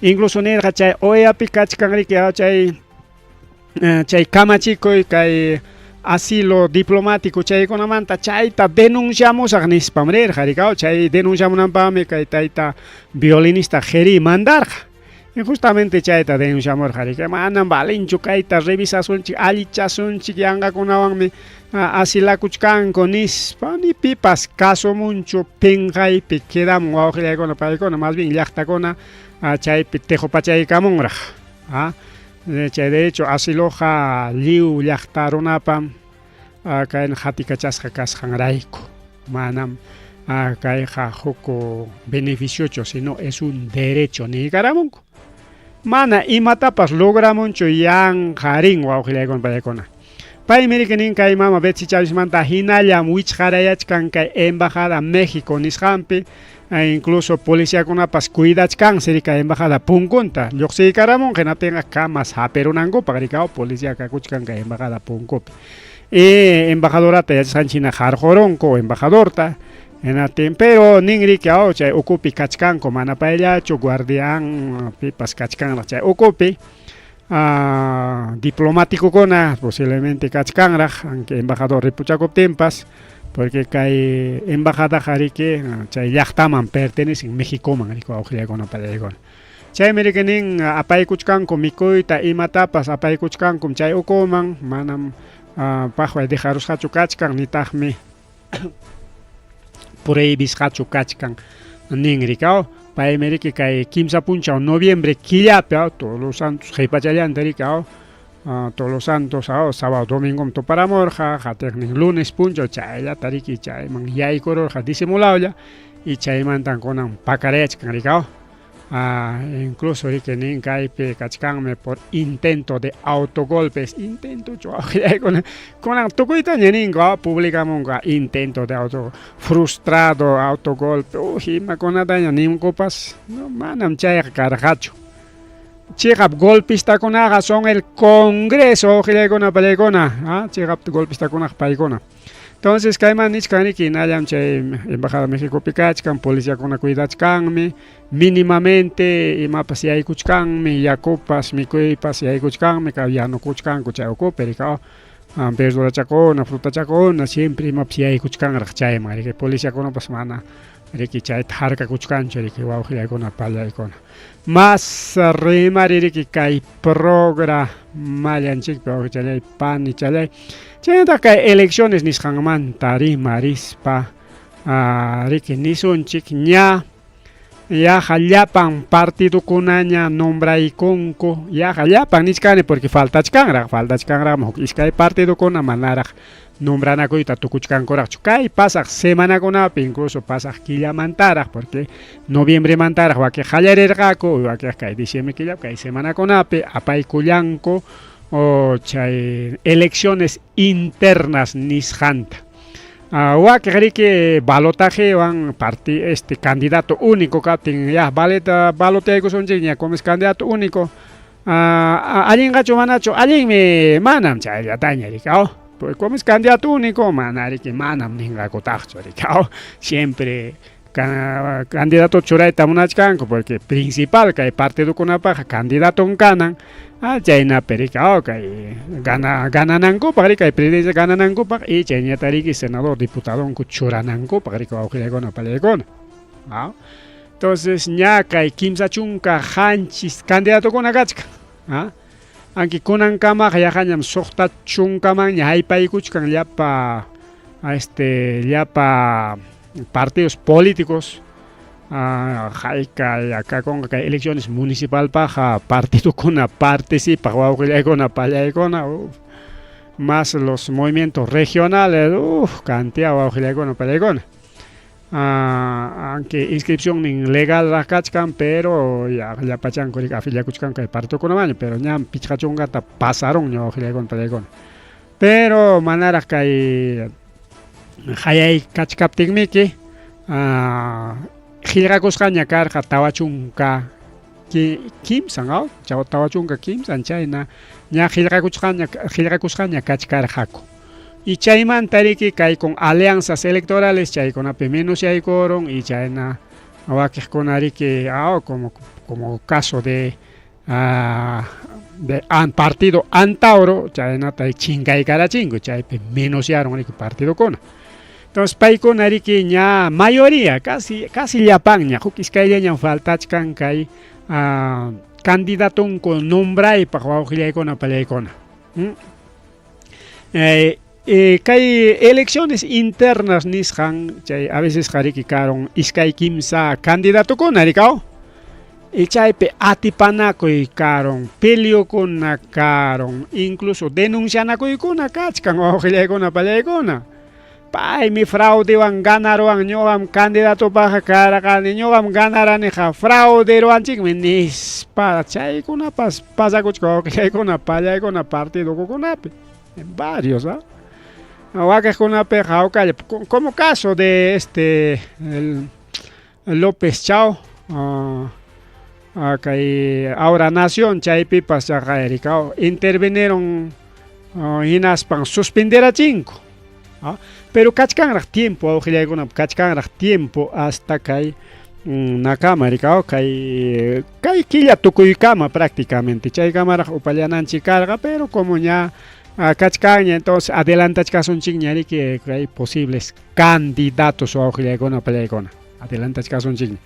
Incluso nirqa chay OEApi kachkan riki chay chay kamachikuy kay asilo diplomático chaykunamanta chayta denunciamusaq nispam rirqa rikaw, chay denunciamunanpaqmi kay tayta violinista Jeri mandarqa. Y justamente chayta denunciamurqa riki, manam valinchu kayta revisasunchik allichasunchik yanqakunawanmi asilakuchkanku nispa ni pipas kasumunchu pinqaypi quedamun wawqillaykuna paykuna más bien llaqtakuna chaypi tiqupachaykamunraq. Chay derecho asiloqa lliw llaqta runapam kayna qatikachasqa kasqanrayku manam kayqa huk beneficiochu sino es un derecho niykaramunku. Mana imatapas logramunchu yanqa rin wawqillaykuna pallaykuna. Paymi riki nin kay mama Betsy Chavezmanta hinallam wichqarayachkan kay embajada México nisqanpi, incluso policiakunapas cuidachkansi riki kay embajada punkunta lluqsiykaramunqa hinaptinqa kamas hapirunankupaq rikaw policía kakuchkan kay embajada punkupi. Y embajadorata yachasqanchik hina qarqurunku embajadorta hinaptin pero nin riki chay ukupi kachkanku mana payllachu guardián pipas kachkanraq chay ukupi diplomáticokuna posiblemente kachkanraq aunque embajador ripuchakuptinpas. Porque kay embajadaqa riki chay llaqtaman pertenecen Mexicoman riki wawqillaykuna pallaykuna. Chaymi riki nin apaykuchkanku mikuyta imatapas apaykuchkankum chay ukuman manam paqway dejarusqachu kachkan nitaqmi prohibisqachu kachkan nin riki paymi riki kay kimsa punchaw noviembre killapi Todos los Santos qhipachallanta riki Todos los Santos sábado domingom tuparamurqa qatiqnin lunes punchaw chayllata riki chayman yaykururqa disimulawlla y chaymantan kunan pakarayachkan riki incluso riki nin kaypi kachkanmi por intento de autogolpes intentochu wawqillaykuna kunan tukuytaña ninku publicamunku intento de auto frustrado autogolpe uy imakunataña ninkupas no manam chayqa karqachu chiqap golpistakunaqa son el Congreso wawqillaykuna pallaykuna chiqap golpistakunaqa paykuna. Entonces kayman nichkan riki hinallam chay embajada Mexicopi kachkan policiakuna cuidachkanmi mínimamente imapas yaykuchkanmi yakupas mikuypas yaykuchkanmi yanukuchkanku chay ukupi riki verdurachakuna frutachakuna siempre imapas yaykuchkanraq chayman riki policiakunapas mana riki chayta harkakuchkanchu riki wawqillaykuna pallaykuna. Mas rimari riki kay programallanchikpi wawqichalay panichalay chaynataq kay elecciones nisqanmanta rimarispa riki nisunchik ña yaqa llapan partidokunaña nombraykunku yaqa llapan nichkani porque faltachkanraq faltachkanraqmi huk iskay partidokuna manaraq nombranakuyta tukuchkankuraqchu kay pasaq semanakunapi incluso pasaq killamantaraq porque noviembremantaraq wakiq qallarirqaku wakiq kay diciembre killapi kay semanakunapi apaykullanku chay elecciones internas nisqanta wakiq riki balotajewan parti este candidato único kaptin ya baleta baloteaykusunchikña como es candidato único allinqachu manachu allinmi manam chayllataña riki pues como es candidato único mana riki manam ninqakutaqchu riki siempre candidato churayta munachkanku porque principal kay partidokunapaqqa candidaton kanan chaynapi riki kay gananankupaq riki kay presidencia gananankupaq y chayñata riki senador diputadonku churanankupaq riki wawqillaykuna pallaykuna. Entonces ña kay kimsa chunka qanchis candidatokuna kachkan aunque kunankamaqa yaqañam suqta chunkamanña haypaykuchkan llapa llapa partidos políticos hayka kakunqa kay elecciones municipalpaqqa partidokuna participaq wawqillaykuna pallaykuna más los movimientos regionales cantidad wawqillaykuna pallaykuna aunque inscripción legal raq kachkan pero ya llapachanku riki afiliakuchkanku kay partidokunamanña pero ñam pichqa chunkata pasarunña wawqillaykuna pallaykuna pero manaraq kay hayay kachkaptinmiki qillqakusqaña karqa tawa chunka kimsan 43 chayna ña qillqakusqaña kachkarqaku y chaymanta riki kay con alianzas electorales chaykunapi menusyaykurun y chayna wakiqkuna riki como caso de partido Antauro chaynata chinkaykarachinku chaypi menunciaron riki partidokuna. Entonces paykuna riki ña mayoría casi casi llapanña huk iskayllañam faltachkan kay candidatonku nombraypaq wawqillaykuna pallaykuna. Kay elecciones internas nisqan chay a veces riki karun iskay kimsa candidatokuna rikaw y chaypi atipanakuy karun peleokuna karun incluso denuncianakuykuna kachkan wawqillaykuna pallaykuna. Paymi fraudewan ganaruwan ñuqam candidatopaqqa karqani ñuqam ganaraniqa fraude ruwanchikmi nispa chaykunapas pasakuchkan wawqillaykuna pallaykuna partidokunapi en varios wakiqkunapiqa hawkalla como caso de este el López Chao kay Ahora Nación chaypipas rikaw intervinieron hinaspan suspenderachinku pero kachkanraq tiempo wawqillaykuna kachkanraq tiempo hasta kay nakama rikaw kay kay killa tukuykama prácticamente chaykamaraq upallananchik karqa pero como ña Kachkanña entonces adelantachkasunchikña riki kay posibles candidatos wawqillaykuna pallaykuna adelantachkasunchikña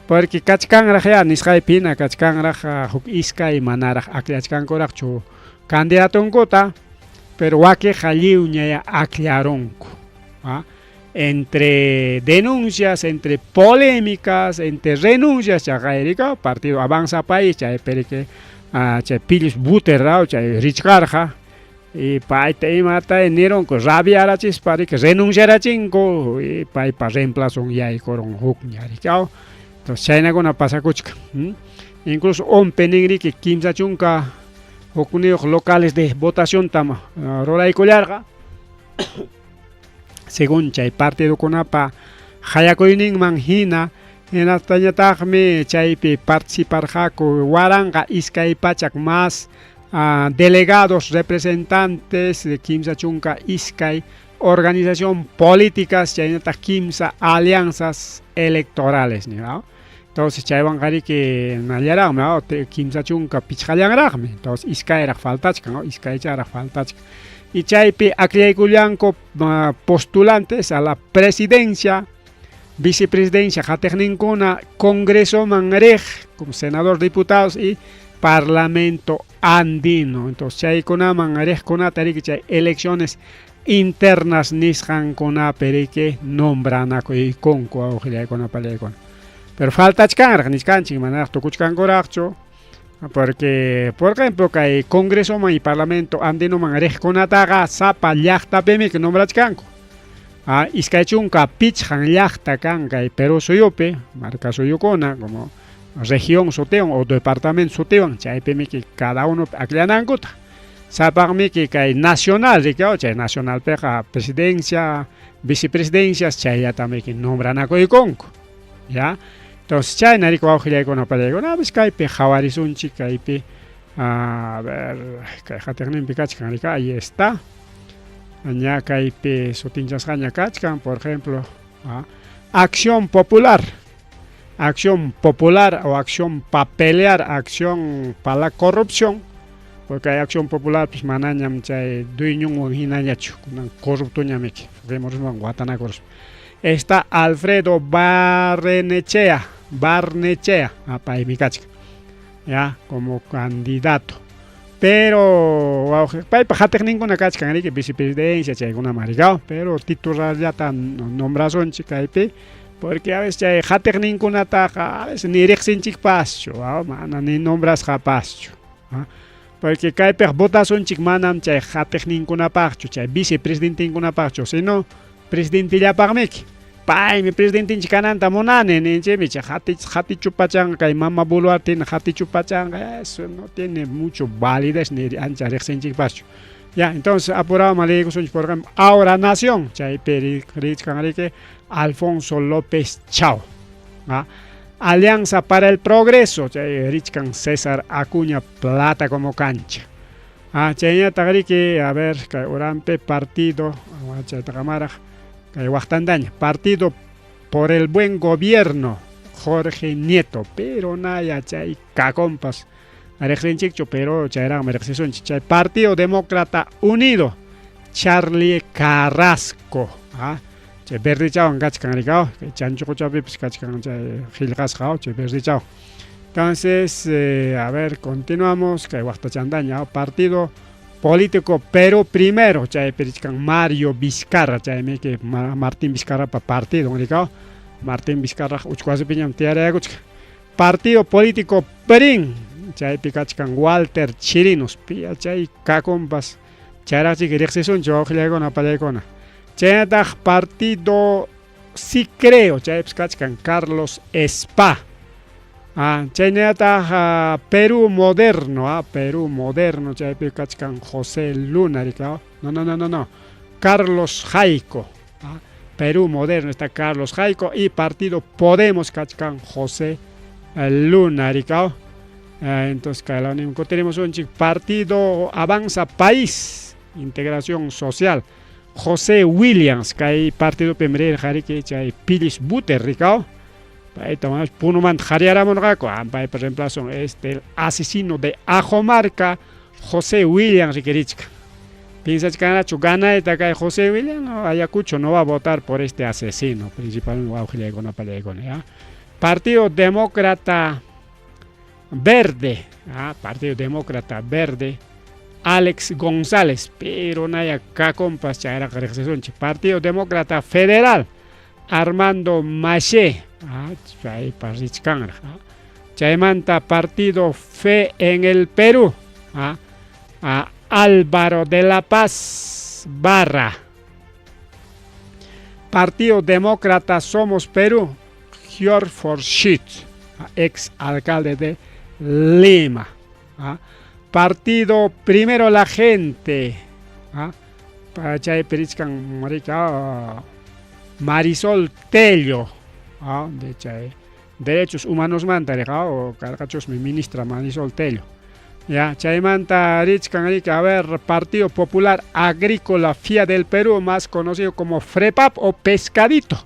porque kachkanraq ya nisqaypi hina kachkanraq huk iskay manaraq akllachkankuraqchu candidatonkuta pero wakiqa lliwña ya akllarunku entre denuncias, entre polémicas, entre renuncias, chaqayrika partido Avanza País, chaypi riki chay Pillus Buterrao chay richkarqa y payta imata nirunku rabiarachispa riki renunciarachinku y paypa reemplazon yaykurun hukña riki aw. Entonces chaynakuna pasakuchkan. Incluso OMPE nin riki 31 locales de votaciontam ruraykullarqa según chay partidokunapa hayakuyninman hina hinastañataqmi chaypi participarqaku 1200 más delegados representantes de 32 organización políticas chaynataq 3 alianzas electorales, ¿no? Entonces chaywanqa riki nallaraqmi, ¿no? 35llanraqmi, entonces iskayraq faltachkan, ¿no? Iskaycharaq faltachkan. Y chaypi akllaykullanku postulantes a la presidencia, vicepresidencia qatiqninkuna, congresoman riq como senador, diputados y parlamento andino. Entonces chaykunaman riqkunata riki chay elecciones internas nisqankunapi riki nombranakuykunku wawqillaykuna pallaykuna. Pero faltachkanraq nichkanchik, manaraq tukuchkankuraqchu, porque por ejemplo kay congresoman y parlamento andinoman riqkunataqa sapa llaqtapimi nombrachkanku. 25 llaqta kan kay Perú suyupi, marka suyukuna como región sutiwan o departamento sutiwan, chaypimi cada uno akllanankuta. Sapaqmiki kay nacional riki, chay nacionalpiqa presidencia, vicepresidencias chayllatamiki nombranakuykunku, ya. Entonces chayna riki wawqillaykuna pallaykuna, pues kaypi qhawarisunchik, kaypi a ver, kay qatiqninpi kachkan riki, ahí está. Ña kaypi sutinchasqaña kachkan, por ejemplo, Acción Popular. Acción Popular o Acción pa pelear, Acción pa la corrupción, porque hay Acción Popular pues manañam chay dueñonwan hinañachu, kunan corruptoñamiki, Fujimoriswan watanakuruspa. Está Alfredo Barnechea, Barnechea, paymi kachkan, ya, como candidato. Pero paypa qatiqninkuna kachkan riki vicepresidencia chaykunaman rikau, pero titularllata nombrasunchik kaypi, porque a veces chay qatiqninkunataqa a veces ni riqsinchikpaschu, mana ni nombrasqapaschu, porque kaypiqa votasunchik manam chay qatiqninkunapaqchu, chay vicepresidentinkunapaqchu, sino presidentellapaqmiki. Paymi presidentinchik kananta munani ninchikmi, chay qatichupachanqa kay mama Boluarte qatichupachanqa, eso no tiene mucho validez ni ancha riqsinchikpaschu. Ya, entonces apurawan leykusunchik, por ejemplo, Ahora Nación, chaypi richkan riki Alfonso López Chao. Alianza para el Progreso, chay richkan César Acuña Plata como cancha. Chayñataq riki, a ver, kay uranpi partido, chaytaqamaraq kay waqtantaña, Partido por el Buen Gobierno, Jorge Nieto, pero naya chay kakompas riqsinchikchu, pero chayraqmi riqsisunchik. Chay Partido Demócrata Unido, Charlie Carrasco, chay verdichawan kachkan rikaw, kay chanchuquchapipas kachkan chay qillqasqa, chay verdichawan. Entonces, a ver, continuamos, kay waqtachantaña, Partido Político Perú Primero, chaypi richkan Mario Vizcarra, chaymi Martín Vizcarrapa partido, rikaw, Martín Vizcarra uchkuwasipiñam tiyarayakuchkan. Partido Político PRIN, chaypi kachkan Walter Chirinos, piya chay kakumpas chayraqchiki riqsisunchik wawqillaykuna pallaykuna. Chaynataq Partido Sí Creo, chaypis kachkan Carlos Spa. Chaynataq Perú Moderno, Perú Moderno, chaypi kachkan José Luna, rikaw. No, no, no, no, no. Carlos Jaico. Perú Moderno está Carlos Jaico y Partido Podemos kachkan José Luna, rikaw. Entonces, tenemos un chico, Partido Avanza País, Integración Social, José Williams, kay partido pimrir jariki chay Pilis Buter, rikaw. Payta Punomanta qhariyaramunqaku, paypa reemplazo este el asesino de Ajomarca, José Williams rikirichka. Piensachkanrachu ganayta kay José William no, Ayacucho no va a votar por este asesino, principalmente wawqillaykuna pallaykuna, ya. Partido Demócrata Verde, ah, Partido Demócrata Verde, Alex González, pero naya kakompas chayraqa riqsisunchik. Partido Demócrata Federal, Armando Maché, ah, chaypas richkanraq. Ah. Chaymanta Partido Fe en el Perú, ah, ah, Álvaro de la Paz Barra. Partido Demócrata Somos Perú, George Forsyth, ex alcalde de Lima. ¿Ah? Partido Primero la Gente, ¿ah? Chaypi richkan Marisol Tello, ¿ah? De chay Derechos Humanos manta o karqachusmi ministra Marisol Tello. Ya, chaymanta richkan a ver, Partido Popular Agrícola FIA del Perú, más conocido como FREPAP o Pescadito.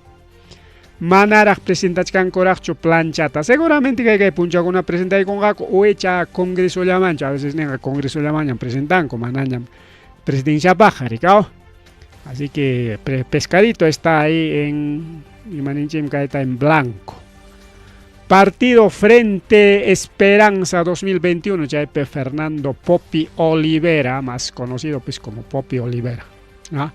Manaraq presentachkankuraqchu planchata. Seguramente kay punchakuna presentaykunqaku o icha congresollamanchu, a veces ninqa congresollamanñam presentanku, manañam presidenciapaqqa, rikaw. Así que Pescadito está ahí en imaninchim kayta en blanco. Partido Frente Esperanza 2021, chaypi Fernando Popi Olivera, más conocido pues como Popi Olivera. ¿Ah?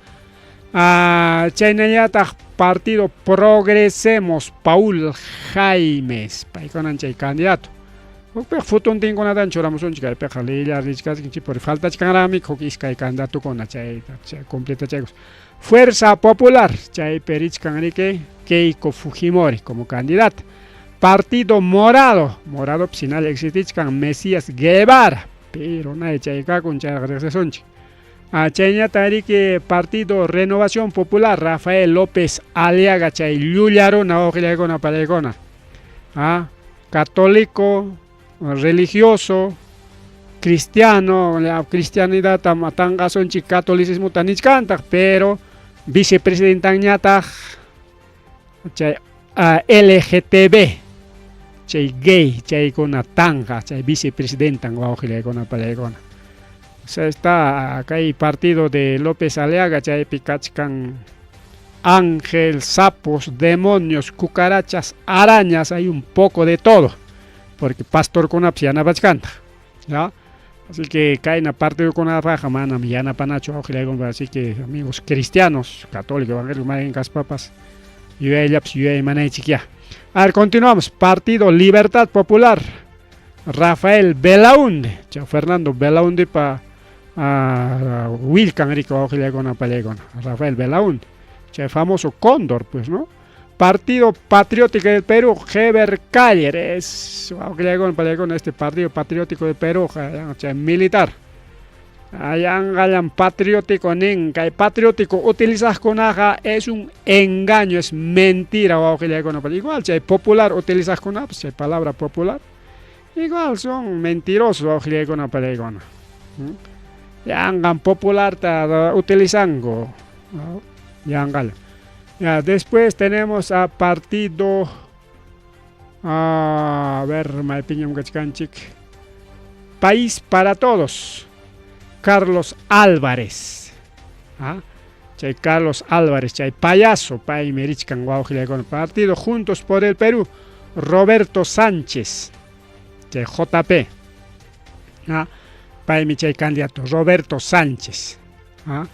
Ah, chaynallataq Partido Progresemos, Paul Jaimes, paykunan chay candidato. Hukpiqa fotontinkunatan churamusunchik kaypiqa liylla richkasqanchik, pero faltachkanraqmi huk iskay candidatokuna chay completachaykus. Fuerza Popular, chaypi richkan riki Keiko Fujimori como candidata. Partido Morado, Morado sinalla existichkan Mesías Guevara, pero nay chay kakun chayqa riqsisunchik. Ah, chayñata riki Partido Renovación Popular, Rafael López Aliaga, chay llullaruna wawqillaykuna pallaykuna. Ah, católico, religioso, cristiano, la cristianidad tanqasunchik catolicismota nichkantaq, pero vicepresidentanñataq chay LGTB, chay gay, chaykuna tanqa, chay vicepresidentan wawqillaykuna pallaykuna. O sea, está kay partido de López Aliaga, chaypi kachkan ángel, sapos, demonios, cucarachas, arañas, hay un poco de todo, porque pastorkunapas yanapachkantaq, ¿ya? Así que kayna partidokunapaqa manam yanapanachu wawqillaykuna, así que amigos cristianos, católicos, evangélicos, mayqin kaspapas, yuyayllapas yuyaymanaychik ya. A ver, continuamos. Partido Libertad Popular, Rafael Belaunde, chay Fernando Belaunde pa willkan riki wawqillaykuna pallaykuna, Rafael Belaunde, chay famoso cóndor, pues, ¿no? Partido Patriótico del Perú, Heber Caller, es wawqillaykuna pallaykuna, este Partido Patriótico del Perú, chay militar. Ayanqallam patriótico nin, kay patriótico utilizaqkunaqa es un engaño, es mentira wawqillaykuna, igual chay popular utilizaqkunapas, chay palabra popular, igual son mentirosos wawqillaykuna pallaykuna. Yanqam popularta utilizanku, ¿no? Yanqalla. Ya, después tenemos a partido, a ver, maypiñam kachkanchik, País para Todos, Carlos Álvarez. ¿Ah? Chay Carlos Álvarez, chay payaso, paymi richkan wawqillaykuna. Partido Juntos por el Perú, Roberto Sánchez, chay JP. ¿Ah? Paymi chay candidato, Roberto Sánchez. ¿Ah?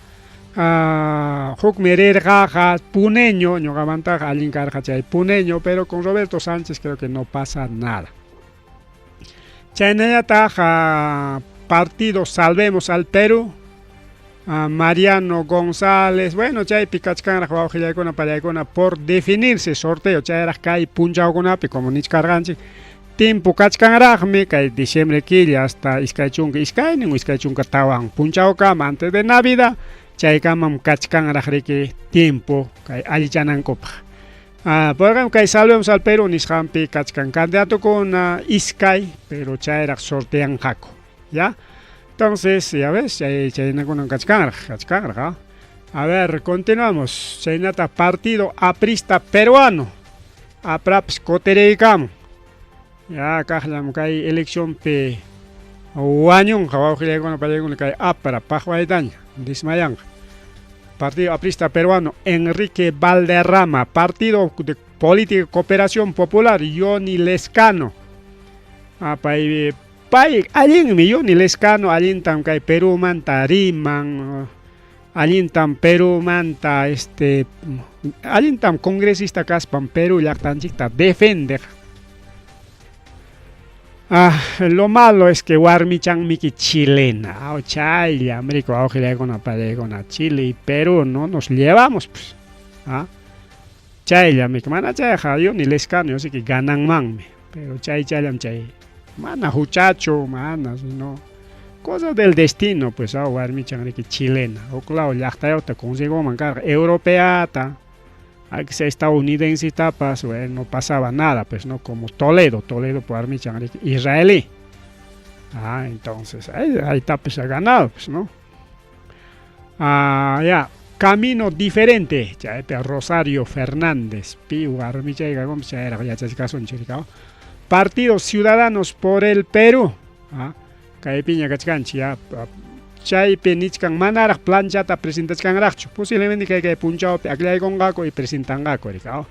Ah, hukmi rirqaqa puneño, ñuqamantaqa allin karqa chay puneño, pero con Roberto Sánchez creo que no pasa nada. Chaynallataq Partido Salvemos al Perú, Mariano González, bueno, chaypi kachkanraq wawqillaykuna pallaykuna por definirse sorteo, chayraq kay punchawkunapi como nichkarqanchik, timpu kachkanraqmi kay diciembre killa hasta 22 o 24 punchawkama antes de Navidad, chaykamam kachkanraq riki tiempo kay allichanankupaq. Ah, por ejemplo, kay Salvemos al Perú nisqanpi kachkan candidatokuna iskay, pero chayraq sorteanqaku, ¿ya? Entonces, ya ves, chay chaynakunan kachkanraq, kachkanraq, ¿ah? A ver, continuamos. Chaynata Partido Aprista Peruano, APRAPS kutiriykamun. Ya, kaqllam kay eleccionpi Wañunqa wawqillaykuna pallaykuna kay apra paqwaytaña dismayanqa. Partido Aprista Peruano, Enrique Valderrama. Partido de Política y Cooperación Popular, Yonhy Lescano. Ah, pay, pay allinmi Yonhy Lescano, allintam kay Perumanta riman, allintam Perumanta, allintam congresista kaspam Perú llaqtanchikta defendeq. Ah, lo malo es que warmichanmiki chilena. Ah, chaylla, amrico, wawqillaykuna pallaykuna, Chile y Perú no nos llevamos, pues. Ah, chaylla, miki, mana chayqa Yonhy Lescano, yo sé que gananmanmi, pero chay chayllam chay, mana huchachu, mana, sino cosas del destino, pues, ah, warmichan riki chilena, huk law llaqtayuqta consigoman karqa, europeata, hay que ser estadounidense tapas, bueno, no pasaba nada, pues, no, como Toledo, Toledo por warmichan riki israelí. Ah, entonces, ahí está, pues, ha ganado, pues, ¿no? Ah, ya, camino diferente, chaypi Rosario Fernández, pi warmichayqa como chayraq yachachkasunchik, Partido Ciudadanos por el Perú, ah, kaypiña kachkanchik, ya, chaypi nichkan manaraq planchata presentachkanraqchu, posiblemente kay punchawpi aklaykunqaku y presentanqaku, rika.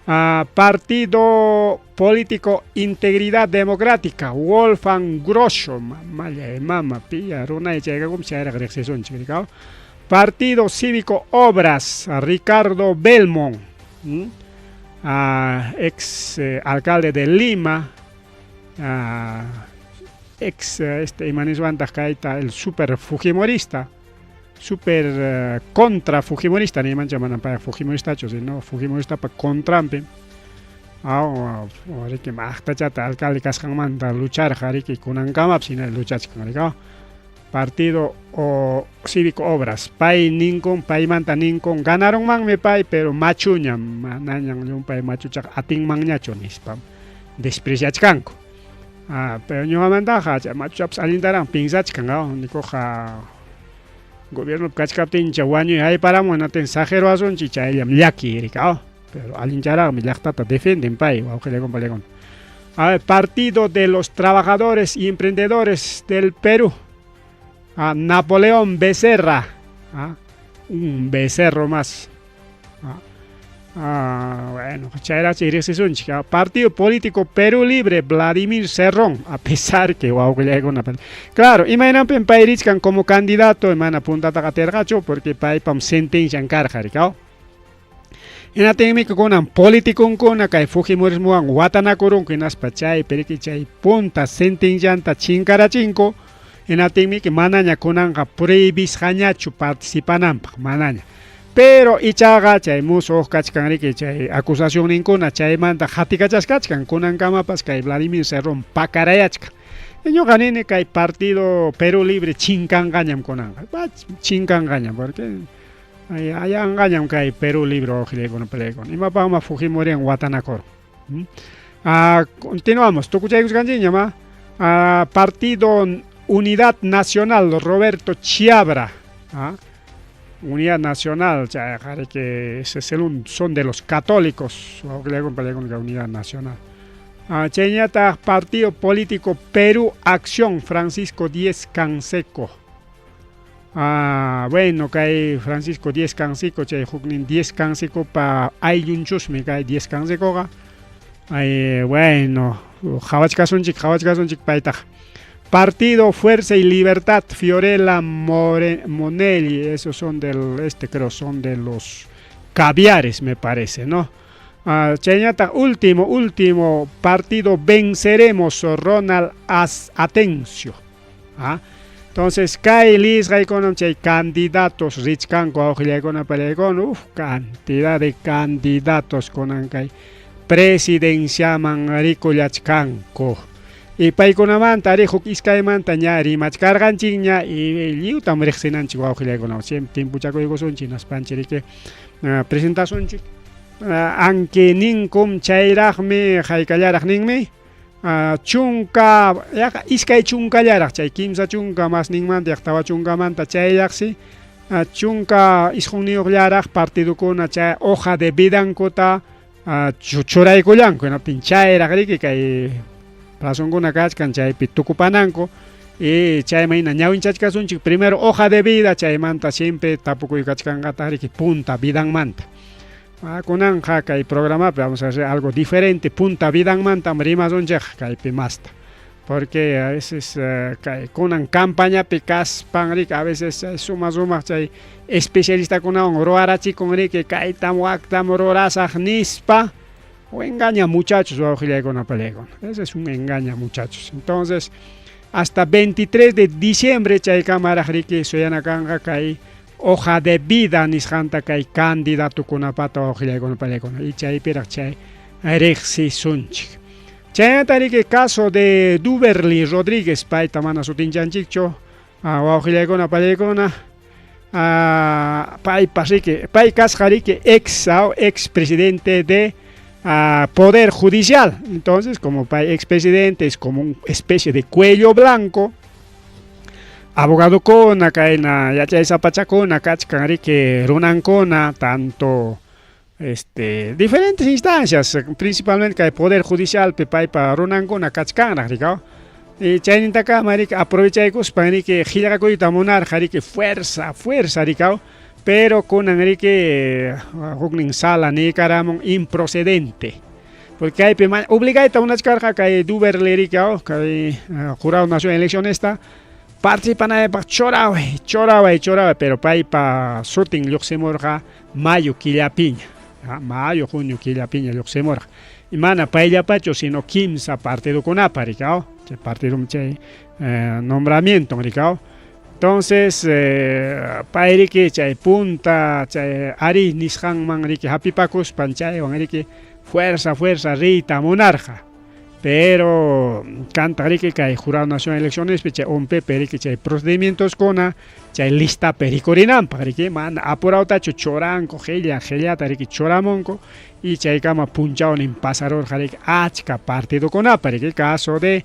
Ah, Partido Político Integridad Democrática, Wolfgang Grosso, mamalla mama, pilla runay chayqa chayraq riqsisunchik, rika. Partido Cívico Obras, Ricardo Belmont, ex alcalde de Lima, ex imaniswantaq kayta el super fujimorista, super contra fujimorista, ni mancha manam payqa fujimoristachu, sino fujimoristapa contranpi. Riki maqtachata alcalde kasqanmanta lucharqa riki kunankamapas hina luchachkan, rika. Partido o Cívico Obras, pay ninkun, paymanta ninkun, ganaronmanmi pay, pero machuñam, manañam llumpay machuchaqa atinmanñachu nispam despreciachkanku. Ah, pero ñuqamantaqa chay machuchapas allintaraq pinsachkan, nikuqa gobierno kachkaptincha wañuy hayparamun hinatin saqirwasunchik chayllam llaki rika, pero allincharaqmi llaqtata defienden pay, wawqillaykuna pallaykuna. A ver, Partido de los Trabajadores y Emprendedores del Perú. A Napoleón Becerra, ¿ah? Un becerro más. Ah, bueno, chayrachik riqsisunchik. Partido Político Perú Libre, Vladimir Cerrón, a pesar que wawqillaykuna. Claro, imaynanpim pay richkan como candidato, mana puntataqa atirqachu, porque paypam sentencian karqa, rika. Hinatinmi kunan politikunkuna kay Fujimorismowan watanakurunku hinaspa chaypi riki chay punta sentencianta chinkarachinku. Hinatinmi manaña kunanqa prohibisqañachu participananpaq, manaña. Pero ichaqa chay musuq kachkan riki chay acusacionninkuna chaymanta qatikachasqachkan kunankamapas kay Vladimir Cerrón pakarayachkan. Ñuqa nini kay Partido Perú Libre chinkanqañam kunanqa, chinkanqañam, porque ayanqañam kay Perú Libre wawqillaykuna palaykuna. Imapaqma Fujimoriwan watanakurun. Ah, continuamos, tukuchaykusqanchikñam, ah, Partido Unidad Nacional, Roberto Chiabra. ¿Ah? Unidad Nacional, chayqa riki son de los católicos, Unidad Nacional. Ah, chayñataq Partido Político Perú Acción, Francisco Diez Canseco. Ah, bueno, kay Francisco Diez Canseco, chay huknin Diez Cansecopa ayllunchusmi kay Diez Cansecoqa. Ay, bueno, qhawachkasunchik, qhawachkasunchik paytaqa. Partido Fuerza y Libertad, Fiorella Monelli, esos son del, creo, son de los caviares, me parece, ¿no? Ah, chayñataq, último, último partido, Venceremos, Ronald Atencio. ¿Ah? Entonces, kay lisqaykunam chay candidatos richkanku wawqillaykuna palaykuna, uf, cantidad de candidatos kunan kay presidenciaman rikullachkanku. Y paykunamanta ari huk iskaymanta ña rimachkarqanchikña y lliwtam riqsinanchik wawqillaykuna, siempre timpuchakuykusunchik hinaspanchik riki presentasunchik. Anki ninkum chayraqmi haykallaraq ninmi, chunka yaqa iskay chunkallaraq chay 30 masninmanta yaqa 40manta chayllaqsi 19llaraq partidukuna chay hoja de vidankuta churaykullanku, hinaptin chayraq riki kay plazonkuna kachkan chaypi tukupananku. Y chayman hina ñawinchachkasunchik primero hoja de vida chaymanta siempre tapukuykachkanqataq riki punta vidanmanta. Ah, kunanqa kay programapi vamos a hacer algo diferente punta vidanmantam rimasunchik kaypi masta. Porque a veces eh, kay kunan campañapi kaspan riki a veces chay suma sumaq chay especialistakunawan ruwarachikun riki kaytam waktam rurasaq nispa o engaña muchachos wawqillaykuna palaykuna. Ese es un engaña muchachos. Entonces, hasta 23 de diciembre chaykamaraq riki suyana kanqa kay hoja de vida nisqanta kay candidatokunapata wawqillaykuna palaykuna y chaypiraq chay riqsisunchik. Chaynata riki caso de Duberly Rodríguez payta mana sutinchanchikchu wawqillaykuna palaykuna paypas riki pay kasqa riki ex ex presidente de Poder Judicial. Entonces, como pay ex presidente es como una especie de cuello blanco abogadokuna kayna yachaysapachakuna kachkan riki runankuna tanto este diferentes instancias principalmente kay Poder Judicialpi paypa runankuna kachkanraq riki y chaynintakama riki aprovechaykuspan riki qillqakuyta munarqa riki fuerza fuerza riki pero kunan riki huknin sala niykaramun improcedente porque kaypi obligayta munachkarqa kay Duberly riki kay Jurado Nacional de Eleccionesta participanaypaq churaway churaway churaway pero paypa sutin lluqsimurqa mayo killapiña mayo junio killapiña lluqsimurqa y mana payllapachu sino kimsa partidokunapa riki chay partido chay nombramiento riki entonces pay riki chay punta chay ari nisqanman riki hapipakuspan chaywan riki fuerza fuerza riyta munarqa pero kantaq riki kay Jurado Nacional de Eleccionespi chay ONPP riki chay procedimientoskuna chay listapi rikurinanpaq riki mana apurawtachu churanku qilla qillata riki churamunku y chaykama punchawnin pasarurqa riki achka partidokunapa riki caso de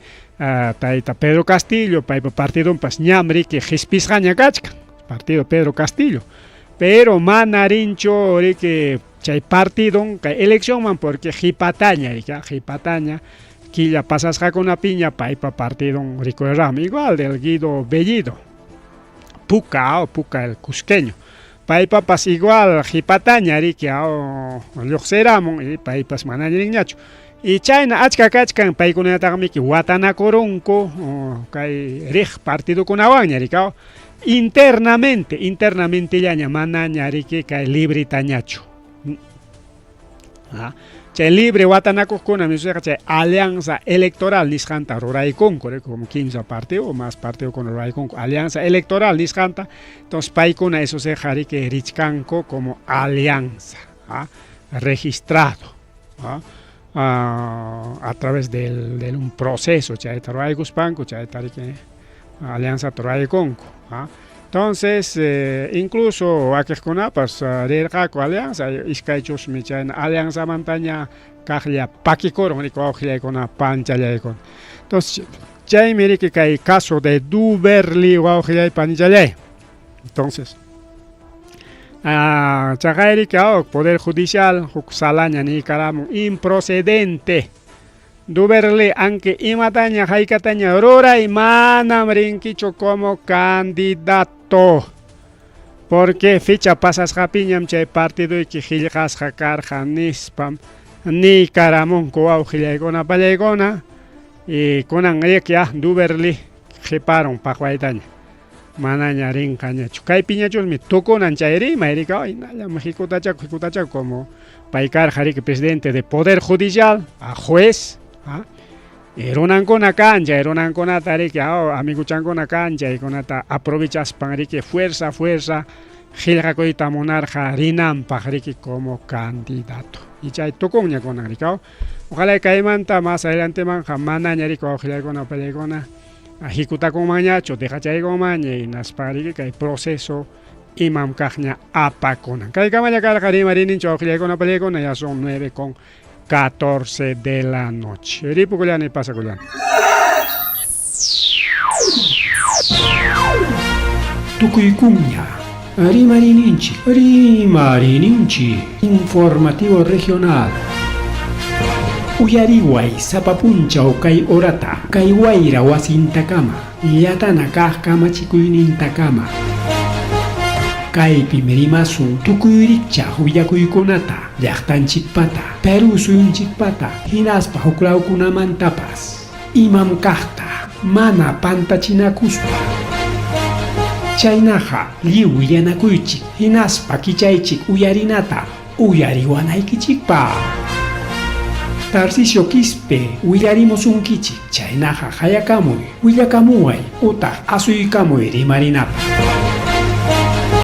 tayta Pedro Castillo paypa partidonpas ñam riki qispisqaña kachkan partido Pedro Castillo pero mana rinchu riki chay partidon kay eleccionman porque qhipataña riki qhipataña killa pasasqakunapiña paypa partidon rikurirqami igual del Guido Bellido Puka o Puka el cusqueño paypapas igual qhipataña riki lluqsiramun y paypas manaña rinñachu y chayna achka kachkan paykunataqmiki watanakurunku kay riq partidokunawanña riki internamente internamentellaña manaña riki kay libretañachu chay libre watanakuqkuna misusqa chay alianza electoral nisqanta ruraykunku como 15 partido o más partidokuna ruraykunku alianza electoral nisqanta entonces paykuna eso se riki richkanku como alianza registrado a través del un proceso chayta ruraykuspanku chayta riki alianza ruraykunku. Entonces, incluso wakiqkunapas rirqaku alianza iskaychusmi chayna alianzamantaña kaqlla pakikurun riki wawqillaykuna panchallaykuna. Entonces, chaymi riki kay caso de Duberly wawqillay panichallay. Entonces, chaqay riki Poder Judicial huk salaña niykaramun improcedente. Duberly aunque imataña haykataña ruray manam rinkichu como candidato. Porque fecha pasasqapiñam chay partidoyki qillqasqa karqa nispam niykaramunku wawqillaykuna pallaykuna y kunan riki Duberly qhiparun paqwaytaña manaña rinqañachu kaypiñachusmi tukunan chay rimay riki hinallam hikutachaku hikutachaku como pay karqa riki presidente de Poder Judicial a juez runankuna kan chay runankunata riki amiguchankuna kan chaykunata aprovechaspan riki fuerza fuerza qillqakuyta munarqa rinanpaq riki como candidato y chay tukunña kunan riki ojalá kaymanta más adelantemanqa manaña riki wawqillaykuna pallaykuna hikutakunmanñachu dejachaykunmanña hinaspa riki kay proceso imam kaqña apakunan. Kaykamalla karqa rimarininchik wawqillaykuna pallaykuna ya son 9:14 de la noche. Ripukullani pasakullani. Tukuykuña Rimarininchik, Rimarininchik, informativo regional. Uyariway sapa punchaw kay horata, kay wayra wasintakama, llatana kaq kamachikuynintakama. Kaypim rimasun tukuy rikchaq willakuykunata, llaqtanchikpata, Perú suyunchikpata, hinaspa huklawkunamantapas. Imam kaqta mana pantachinakuspa. Chaynaqa lliw willanakuychik hinaspa kichaychik uyarinata uyariwanaykichikpaq. Tarcisio Quispe willarimusunkichik, chaynaqa qayakamuy, willakamuway utaq asuykamuy rimarinapaq.